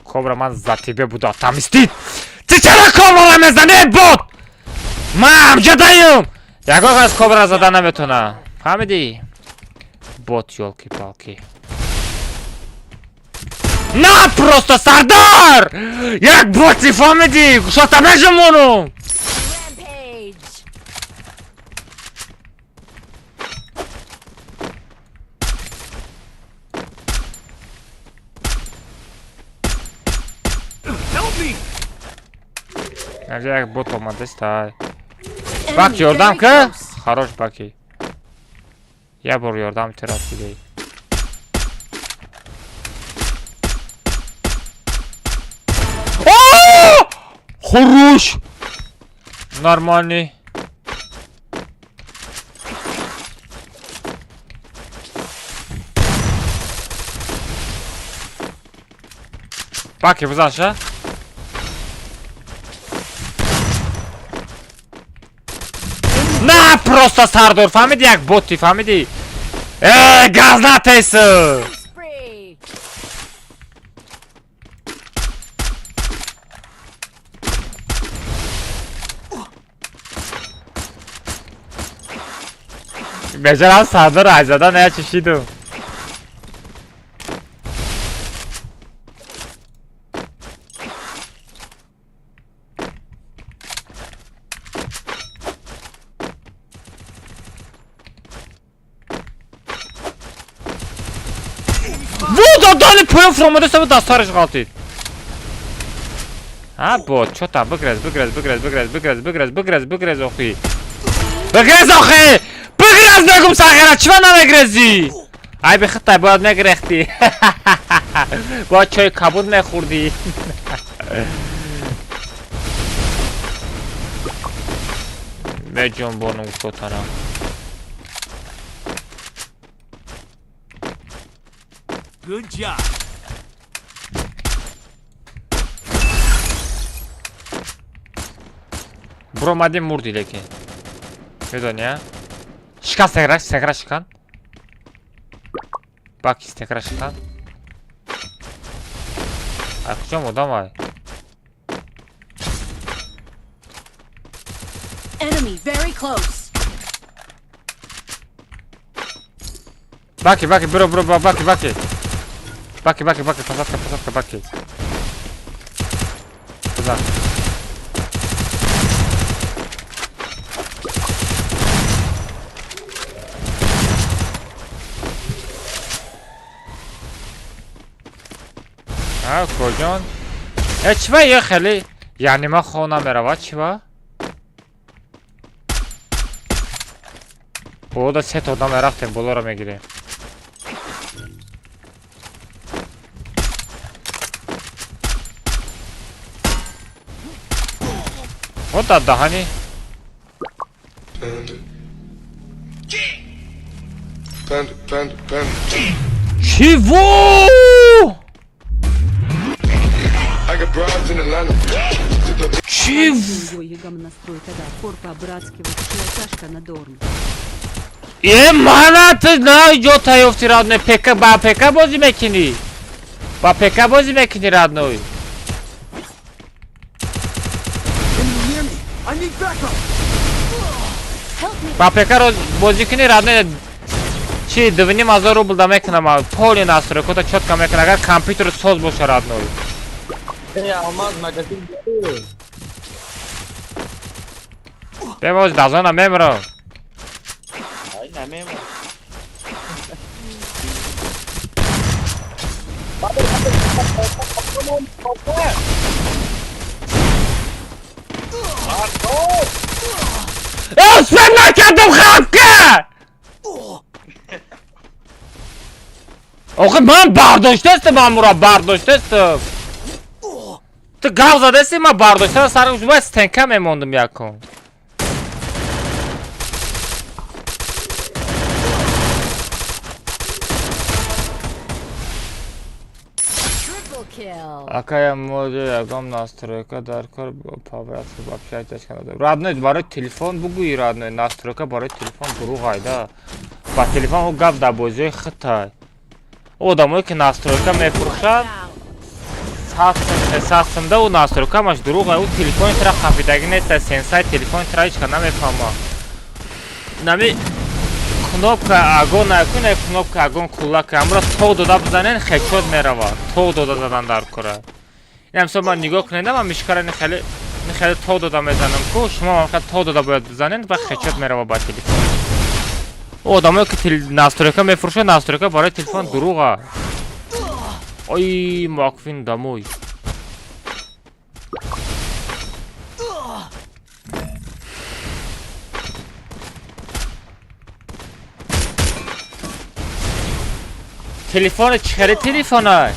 Кобра, ман за тебе буду отомстить. Ты чаро кобрара мезанӣ, бот? Ман ҷадаюм. Ягон кас кобра зада наметона. Фаҳмидӣ? Бот, ёлки-палки. На просто сардар! Як боти фаҳмидӣ? Шота межумонум. Rampage. Help me. Инҷа як бот омадест, ай. Бак Enemy ёрдам very ка? close. Хорош баки. Я бор ёрдам ти расидей. Хорош! Нормальный. Баки, бизанша? На просто сардор, фаҳмиди як боти, фаҳмиди? Э, газ натесы! Spree. Бечарам сардор айзада не чишиду. Ву додани поён фуромада сабу дастараш ғалтид. Ҳа бот, чо там бигрез, бигрез, бигрез, бигрез, бигрез, бигрез, бигрез, бигрез охи. Бигрез охи! Бигрез мегум сағира, чива намегрезӣ? Ай бихитай бояд мегрехтӣ. Бояд чойи кабуд мехӯрдӣ. Меҷонбонум гуфтотанам. Good job. Буромадем мурдӣ лекин. Медонӣ, а? Шикан стегра, стегра шикан. Баки стегра шикан. Ай куҷо модам ай? Enemy very close. Баки, баки, бро, бро, баки, баки. Баки, баки, баки, посадка, посадка, баки. Куда? А, кожон. Э, чива я хели? Яъне ман хона мерава, чива? Болода се та одам рафтем, болоро мегирем. Вот дар даҳани. Panda, panda, panda. Чиво? I got broads in Atlanta. Чиво? Йогам настройка да по-братски вообще тяжко на дорм. Е, мана ты на ҷо таёфти, родной, ПК ба ПК бозӣ мекунӣ. Ба ПК бозӣ мекунӣ, родной. Enemy near me. I need backup. Ба ПК бозӣ кунӣ, родной, чи 2500 рубл да мекунам, поли настройкота чётко мекунам, агар компютер соз боша, родной. Ey Almaz magazin дорӣ? Бемоз дазона мемрам. Ай намемон. Э, успел накардам хапка! Охи ман бардоштастам, амура бардоштастам. Ту гав задаси, ман бардоштам, сар бояд стенка мемондум якум. Triple kill. Акая моди ягон настройка дар кор по-братски вообще тяжко надо. Родной, барои телефон бугӯи, родной, настройка барои телефон дурӯғ айда. Ба телефон ӯ гап дар бозиҳои хитай. Одамое ки настройка мефурӯшад, 100 сум, 300 сумда ӯ настройка ҳамаш дурӯғ ай. Ӯ телефони тра қафидагӣ неста, сенсай телефони тра ҳеч ка намефаҳма. Нами кнопка огон накун, кнопка огон куллака амро тог дода бизанен, хечот мерава. Тог дода задан дар кора. Ин мисол ман нигоҳ кунед, ман мишкара ин хеле ин хеле тог дода мезанам ку, шумо ҳам хеле тог дода бояд бизанед ва хечот мерава ба телефон. Ӯ одамое ки настройка мефурӯшад, настройка барои телефон дурӯға. Ой, Маквин домой. Телефони чӣ хеле телефона?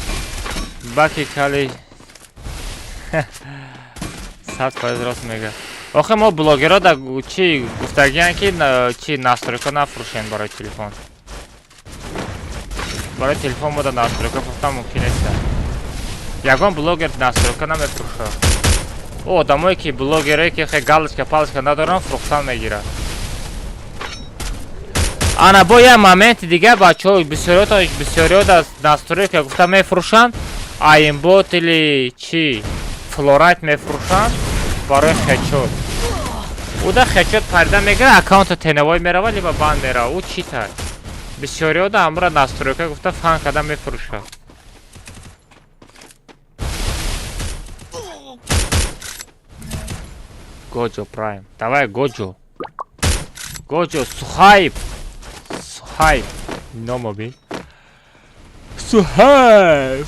Баки кали 100% рост мега. Охе мо блогерро да чӣ гуфтагиян ки чи настройка нафурӯшем барои телефон. Барои телефон мо да настройка фурӯхтан мумкин нест. Ягон блогер настройка намефурӯшад. Ӯ одамое ки блогерое ки хе галочка палочка надоранд, фурӯхтан мегирад. Ана бо як моменти дига, бачаҳо, бисёриёто бисёриё настройка гуфта мефурӯшанд, аимбот или чи флорайт мефурӯшанд барои хечот. Уда хечот парида мегирад, аккаунта теневой мерава, либо бан мерава. Ӯ чӣ тай? Бисёриё да амра настройка гуфта фан карда мефурӯшад. Гоҷо Прайм. Давай, Гоҷо. Гоҷо, Сухайб. Сухайб. Номоби. Сухайб.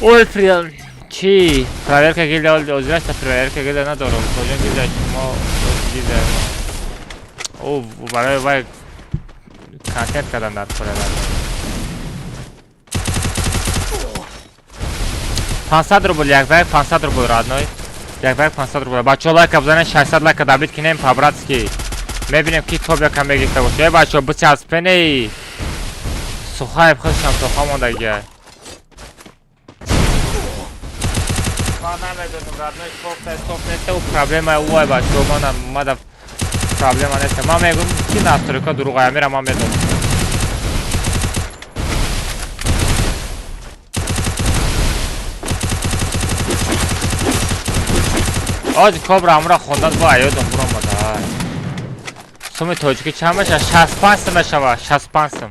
Ой, прям. Чӣ? Проверка гильдия озираста, проверка гильдия надорам. Кожон гильдия шумо гильдия. О, барои вай контент кардан дар кора. 500 рубл, як вай 500 рубл, родной. Як вай 500 рубл. Бачаҳо, лайка бизанед, 600 лайка добить кинем по-братски. Мебинем, ки топ якам мегирифта боша. Э, бачаҳо, бичаспеней. Сухаев худшам тоха мондагия. Ман намедонам, родной, топ топ нест, ӯ проблема ӯ бачаҳо, ман мада проблема нест. Ман мегӯм, ки настройка дурӯғ амира ман медонам. Ози кобра амра хондан бо аёдам буромада. Суми тоҷикӣ чанд мешавад? 65 сум мешавад, 65 сум.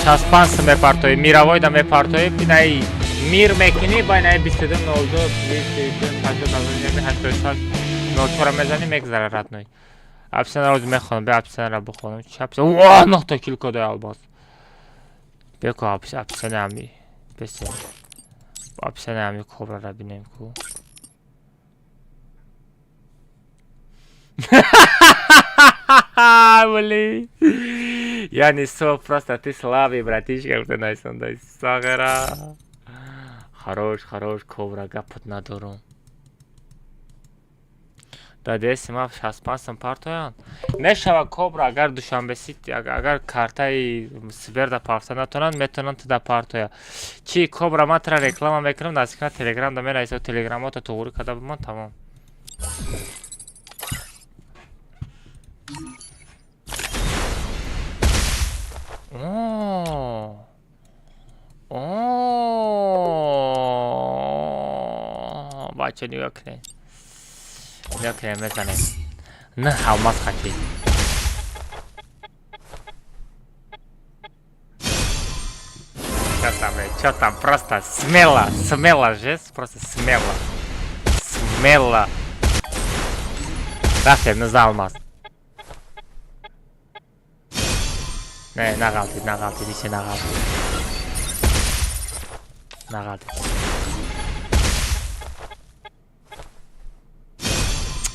65 сум мепартоӣ, мировойда мепартоӣ, бинаи мир мекунӣ, байнаи 22 02 20 86 04 мезанӣ, мегзара родной. Описание ро мехонам, бе описание ро бихонам. Чи описание? О, нохта кил кодай алмаз. Беко описание ами. Бесе. Описание ами кобра ра бинем ку. Блин. Я несу, просто ты слабый, братишка, ты найсондай сагара. Хорош, хорош, кобра, гапот надорум. Дадаси ма 65 сум партоянд. Мешава кобра, агар Душанбе Сити, агар картаи Сберда парта натонанд, метавонанд туда партоя. Чи кобра, ман тра реклама мекунам, наздикна Телеграм да менависам, телеграмота туғрӣ карда бимон, тамом. О, о, бача, нигоҳ кунед. Нигоҳ кунед, мезанем. На, алмаз хати. Чё там, чё там, просто смело, смело жест, просто смело. Смело. Рафтем, на алмаз. Не, нағалтид, нағалтид, исе нағалтид. Нағалтид.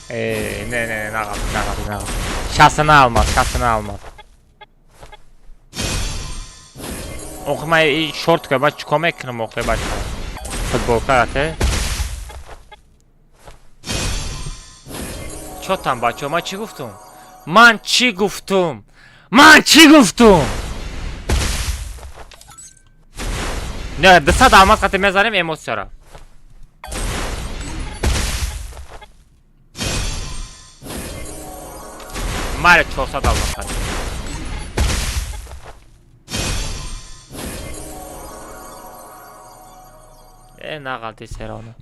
Не, не, нағалтид, нағалтид, нағалтид. 69 алмаз, 69 алмаз. Охи ман и шортка, ман чикор мекунам охи бача? Футболка те? Чё там, бачо, ман чӣ гуфтум? Ман чӣ гуфтум? Ман чӣ гуфтум? Не, 200 алмаз қати мезанем эмоцияра. Майли, 400 алмаз қати. Нағалти серона.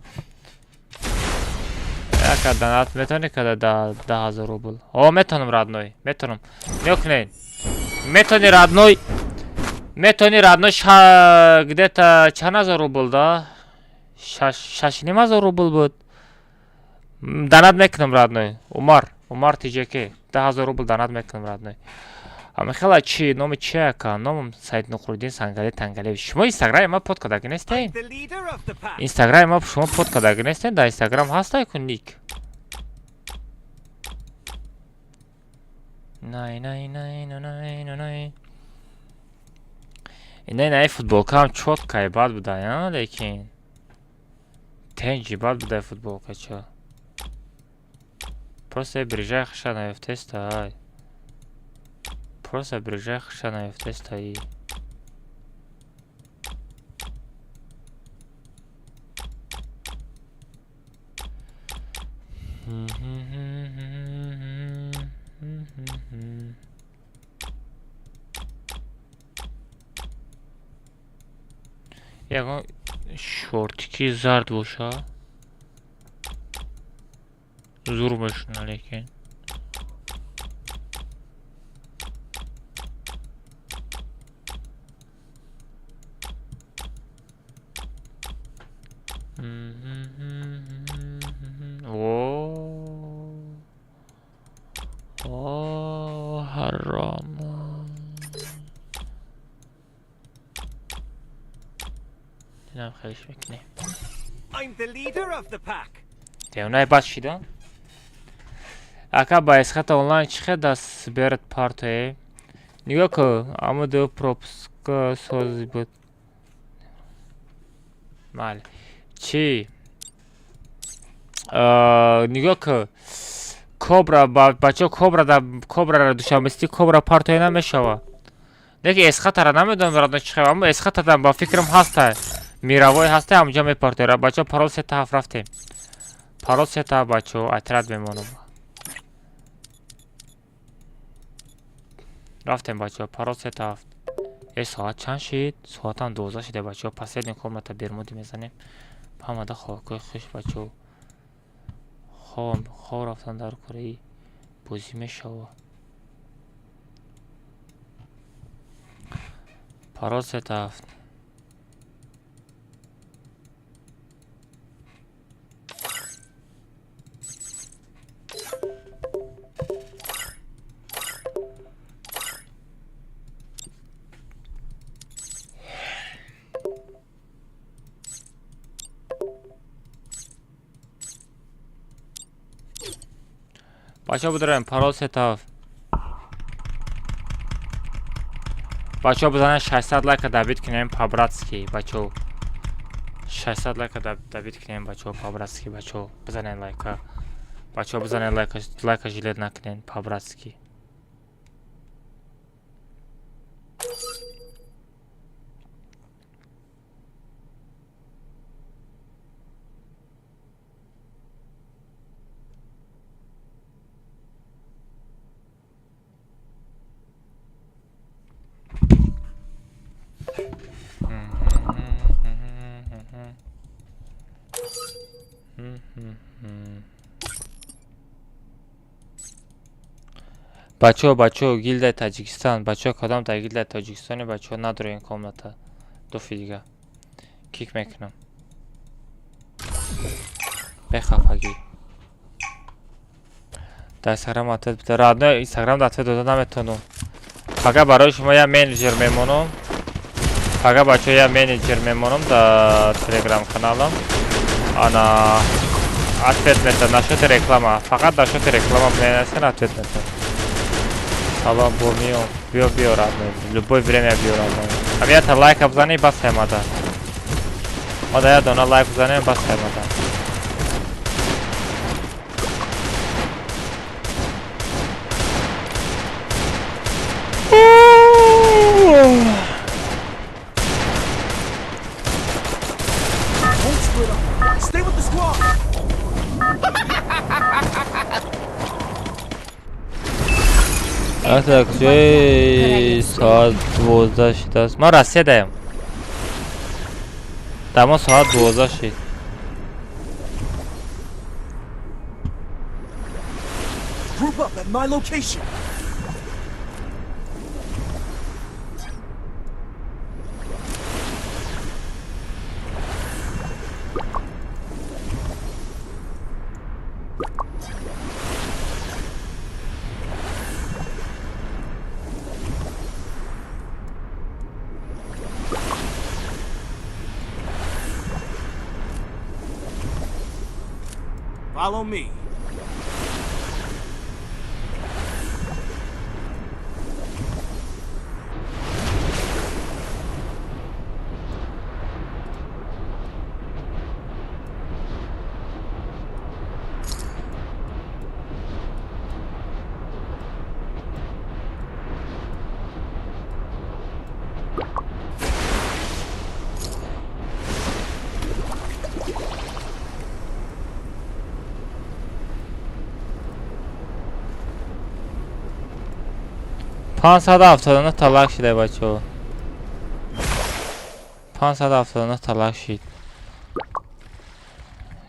Яка донат метавонӣ када да 10,000 рубл? О, метавонам, родной, метавонам. Нигоҳ кунед. Метавонӣ, родной, метавонӣ, родной, где-то чанд ҳазор рубл да? 6,5 ҳазор рубл буд. Донат мекунам, родной. Умар, Умар ТЖК, 10,000 рубл донат мекунам, родной. Амихела чи, номи чи ака? Номам Саид Нуқриддин Сангали Тангалевич. Шумо инстаграми ма под кадаги нестед? The leader of the pack. Инстаграми ма шумо под кадаги нестед? Дар инстаграм ҳастай ку ник. Най, най, най, най, най, най, най. Най, най, футболкаам чёткай бад будай, а, лекин. Тенҷи бад будай футболка чо. Просто брижай хаша наёфтеста, ай. Просто брижай хаша наёфтеста и. Ягон шортики зард боша. Зур мешуна, лекин. О, о, ҳаром. Динам хелиш мекунем. I'm the leader of the pack. Девонаи бад шида? Ака, ба эсхата онлайн чӣ хел даст берад партое? Нигоҳ кун, аммо ду пропуска сози буд. Майли. Чӣ? Нигоҳ кун. Кобра, бачаҳо, кобра да кобрара Душанбести кобра партое намешава. Лекин эсхатара намедонам, родной, чӣ хел, аммо эсхатадан ба фикрам ҳастай. Мировой ҳастай, ҳамҷа мепартоера. Бачаҳо, парол сета ҳафт рафтем. Парол сета ҳафт, бачаҳо, отряд мемонам. Рафтем, бачаҳо, парол сета ҳафт. Э, соат чанд шид? Соатам 12 шида, бачаҳо. Последний комната бермуди мезанем. Ҳамада хобкои хуш, бачаҳо. Хоб, хоб рафтан дар кораи. Бозӣ мешава. Парол 3 7. Бачаҳо, бидорем, парол 3 7. Бачаҳо, бизанед, 600 лайка добить кунем по-братски. Бачаҳо, 600 лайка добить кунем, бачаҳо, по-братски. Бачаҳо, бизанед лайка. Бачаҳо, бизанед лайка, лайка жалеть накунед, по-братски. Бачаҳо, бачаҳо, гилдаи Таҷикистон, бачаҳо, кадом дар гилдаи Тоҷикистони, бачаҳо, надорем комната. Дуфи дига кик мекунам бехафагӣ. Дар Инстаграм ответ бида, родной. Инстаграм ответ дода наметонам. Фақат барои шумо я менеҷер мемонам. Фақат, бачаҳо, я менеҷер мемонам дар телеграм каналам. Ана ответ мета насчёти реклама. Фақат насчёти реклама менависен, ответ мета. Салом, бо миём. Биё, биё, родной, любое время биё, родной. Ами ята лайка бизани, бас аймада. Мада я дона лайк бизанем, бас аймада. Don't split up. Stay with the squad. Так, ҷои соат 12 шудааст. Ман Россия даям. Дар мо соат 12 шид. Group up at my location. Follow me. 579 та лайк шидай, бачаҳо. 579 та лайк шид.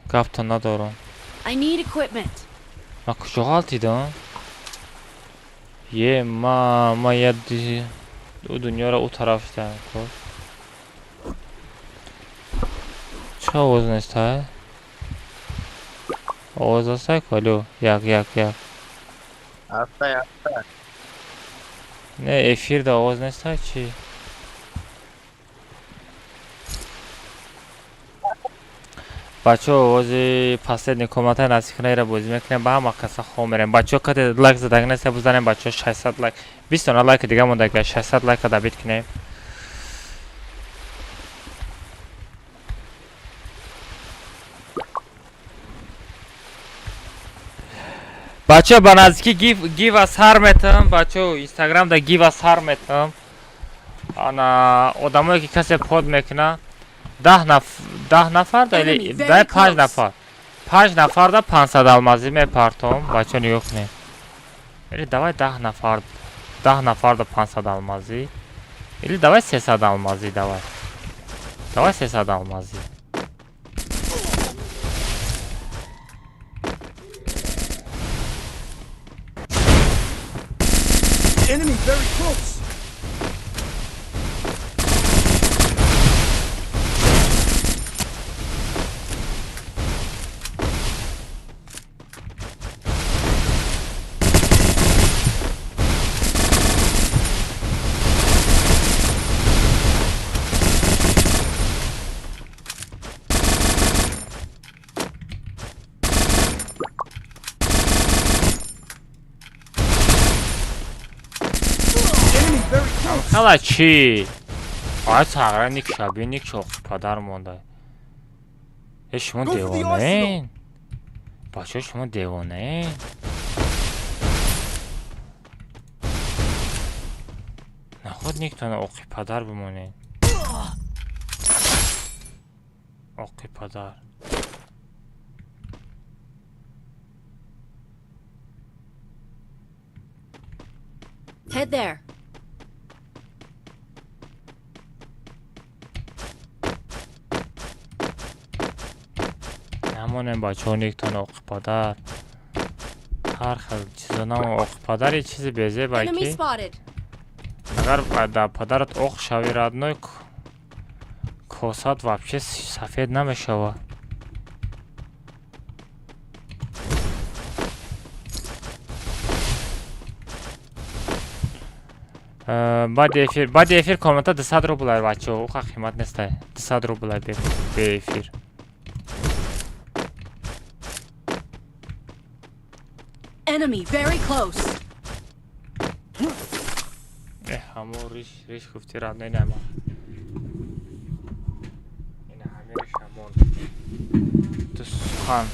Гаптон надорам. I need equipment. Ман куҷо ғалтидам? Е, ма я ӯ дунёро ӯ тараф шудам. Чӣ овоз нестай? Овоз ҳастай ку? Алё, як, як, як. Ҳастай, ҳастай. Не, эфирда овоз нестай чӣ? Бачаҳо, овози последний комнатаи наздикнаира бозӣ мекунем, ба ҳама каса хом мерем. Бачаҳо, кате лайк задаг неста, бизанем, бачаҳо, 600 лайк. 20 дона лайки дига мондага, 600 лайка добить кунем. Бачаҳо, ба наздикӣ гива сар метам. Бачаҳо, Инстаграмда гива сар метам. Ана одамое ки касе под мекуна, 10 нафар да или да панҷ нафар, 5 нафар да 500 алмазӣ мепартом. Бачаҳо, нигоҳ кунед. Или давай 10 нафар, 10 нафар да 500 алмазӣ, или давай 300 алмазӣ. Давай, давай 300 алмазӣ. Enemy very close. Ҳала чӣ? Ай сағра ник шаби ник шоқ падар монда. Э шумо девонаен? Бачаҳо шумо девонаен? Наход никтона оқи падар бимонед. Оқи падар. Head there. Намонем бачаҳо никтон оқи падар. Ҳар хел чизо намо оқи падар е чизи безеба Enemy ки spotted. агар дар падарат оқ шави родной косат вообще сафед намешава. Баъди эфир комната 200 рублай бачаҳо, уқа қимат нестай. 200 рублай бе эфир. Enemy very close. Э, ҳамо риш риш гуфти родной нама. Ина ҳами риш ҳамон. Ту сухан.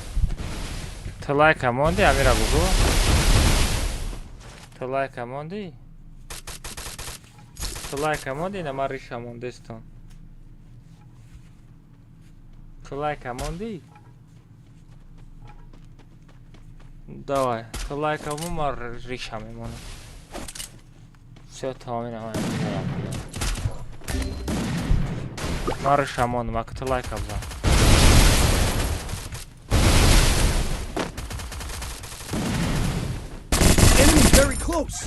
Ту лайка монди амира бугу? Ту лайка монди? Ту лайка монди ина ман риша мондестон. Ту лайка монди? Давай, ту лайка мон ман риша мемонам. Всё, тамом ина ман. Ман риша мондам, ака ту лайка бизан. Enemy very close.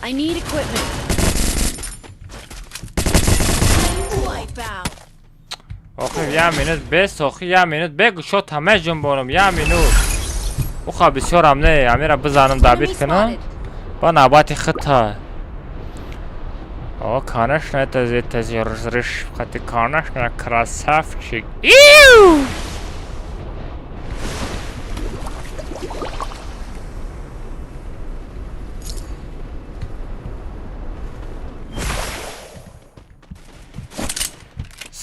I need equipment. Wipe out. Охи я минут бес, охи я минут бегу шо ҳама ҷунбонам, я минут. Уха бисёрам не, амира бизанам дабит Enemy кунам. spotted. Ба навбати хита. О, конечно, это разрыш, ты, конечно, красавчик. Иу!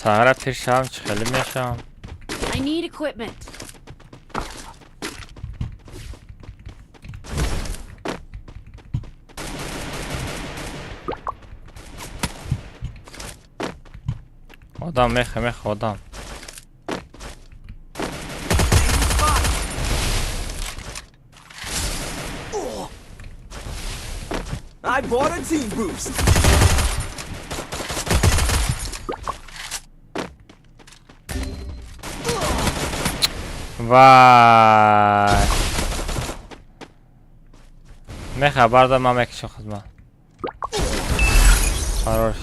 Сара пир шавам, чӣ хеле мешавам. I need equipment. Одам мехе мехе одам. I bought a team boost. Вай. Меха барда ман мекишам хидмат. Хорош.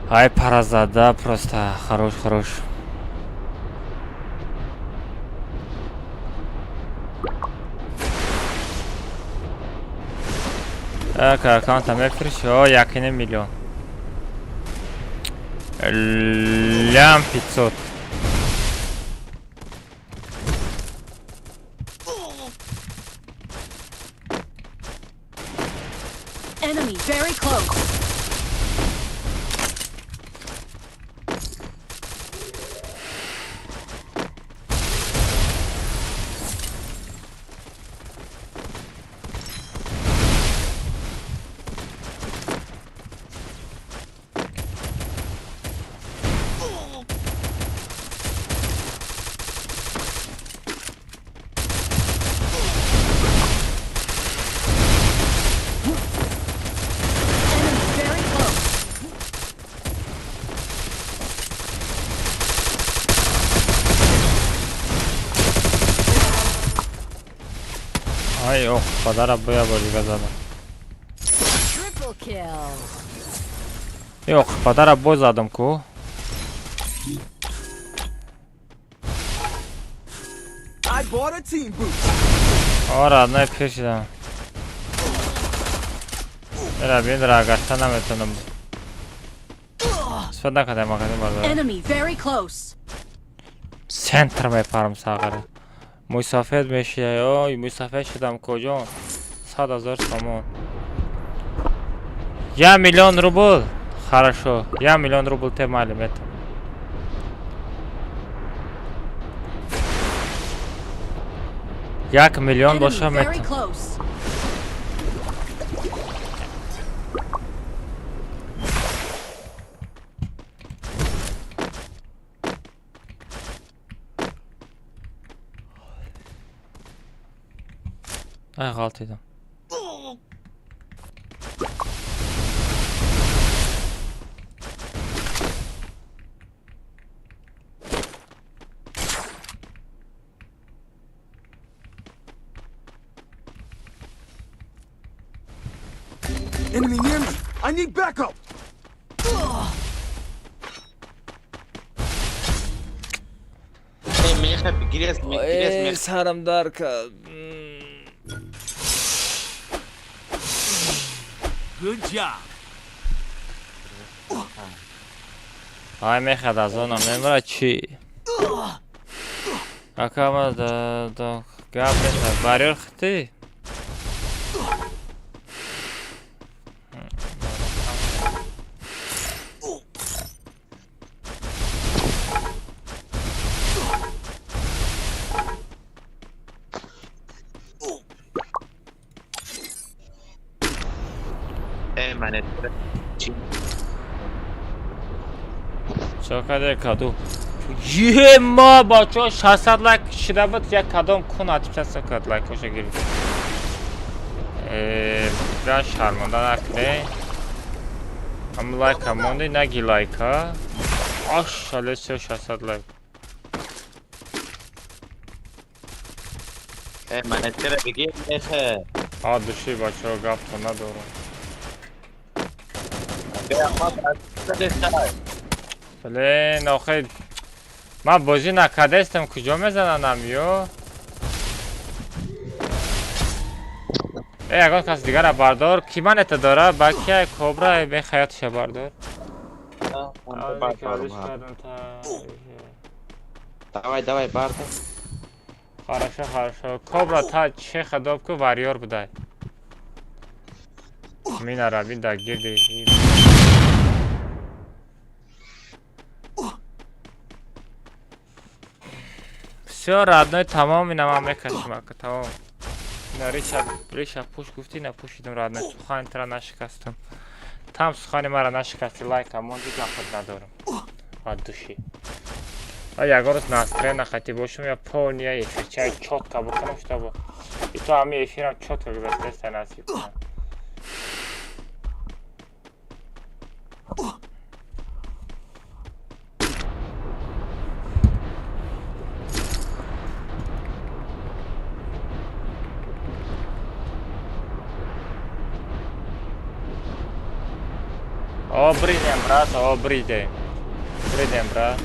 Ай паразада просто хорош хорош. Так, аккаунта мефурӯши? О, 1,5 миллион. Лям 500. Enemy very close. Ай, ох, падара боя бор дига задам. Triple kill. Ёх, падара боз задам ку. I bought a team boost. Ора, одной пешидам. Ера, бин рагашта наметонам. Истифода накардам, магазин бардорам. Enemy very close. Центр мепарам сағаре. Мусафед меши, ой, мусафед шудам куҷо? 100 000 сомон. 1 миллион рубл. Хорошо, 1 миллион рубл те майли метам. 1 миллион Enemy боша very метам. close. Ай, ғалтидам. Enemy near me. I need backup. Меха бигирес, мегирес, меха. Сарам дар кард. Good job. Ай, мехад аз онам мемра чӣ? Ака ма да гап нест. Барьер хитӣ? Э, манет. Чо каде каду? Е ма бачо 600 лайк шида буд, як кадом кун отписаться кард лайкоша гирифт. Биран шармонда накунӣ. Ам лайка монди наги лайка. Аш, але 600 лайк. Э, манетера бигир, меха. А души бачо гаптон надорам. Блин, охи ман бозӣ накардаистам, куҷо мезананам ё? Э, ягон кас дигара бардор, ки ман это дора, ба кия кобра бе хаётиша бардор. Давай, давай, бардор. Хорошо, хорошо. Кобра та чеха доб ку варьёр будай. Минара бин да гирди. Всё, родной, тамом, ина ман мекашим, ака, тамом. Ина риша, риша пуш гуфти, ина пушидам, родной, сухани тра нашикастам. Там сухани мара нашикасти, лайка монди, гапат надорам. От души. А ягон рӯз настроена хати бошум, я полный я эфирчаи чётко бикунам, чтобы и то ҳами эфирам чётко гузаштаеста насиб кунам. О, бридем, брат, о, бридем. Бридем, брат.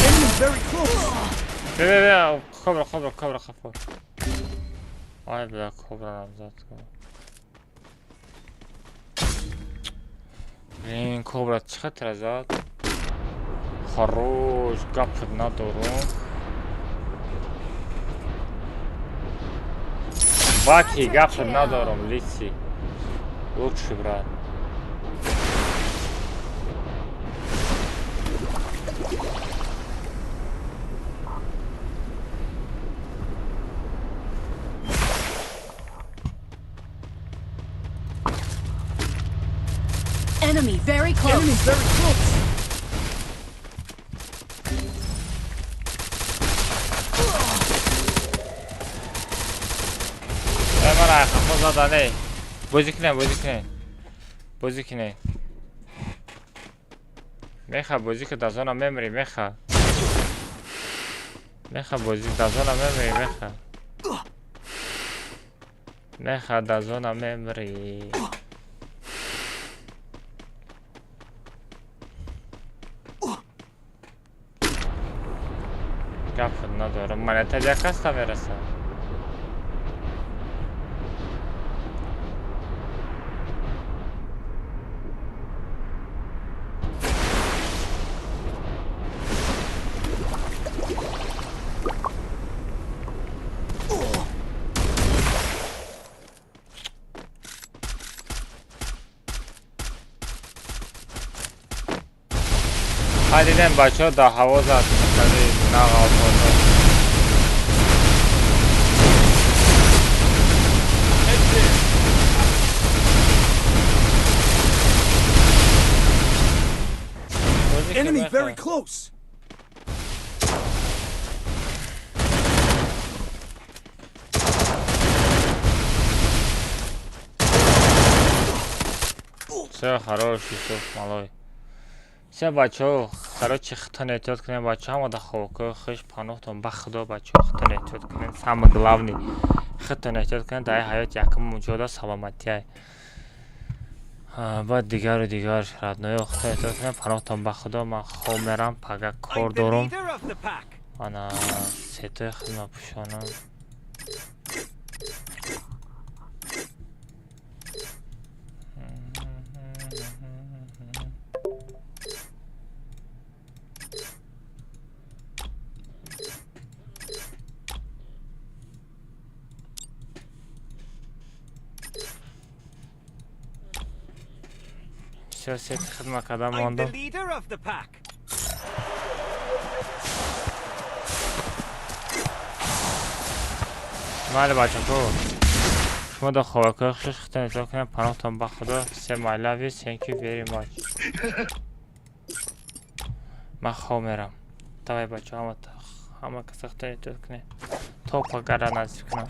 Enemy very close. Бе, бе, бе, кобра, кобра, кобра, хафо. Ай, бля, кобра нам зад. Блин, кобра чӣ хатра зад? Хорош, гап надорум. Баки, гап надорум, лици. Лучший брат. Enemy very Enemy close. very close. Мара хафо зада не. Бозӣ кунем, бозӣ кунем. Бозӣ кунем. Меха бозӣ ки дар зона мемирӣ, меха. Меха бозӣ дар зона мемирӣ, меха. Меха дар зона мемирӣ. Гап надорам. Монета як каста мерасад. Дидем бачаҳо дар ҳаво зад нағалтода. Enemy very close. Всё хорош, Юсуф, малой. Все бачаҳо, короче, худтон эҳтиёт кунед, бачаҳо, ҳама дар хобгоҳи хуш паноҳтон ба худо, бачаҳо, худтон эҳтиёт кунед. Самое главное, худтон эҳтиёт кунед, дар ҳаёт якум муҷода саломатия. Баъд дигару дигар родноё, худтон эҳтиёт кунед, паноҳтон ба худо, ман хоб мерам, пага кор дорум. Ана сетои худма пӯшонам. Сиёсати хидмат кардан мондам. Майли бачако, шумо дар хобакҳои хуш худтон эҳтиёт кунед, паноҳтон ба худо. Всем I love you, thank you very much. Ман хоб мерам. Давай бачаҳо, ҳама каса худтон эҳтиёт кунед. То пагара наздик кунам.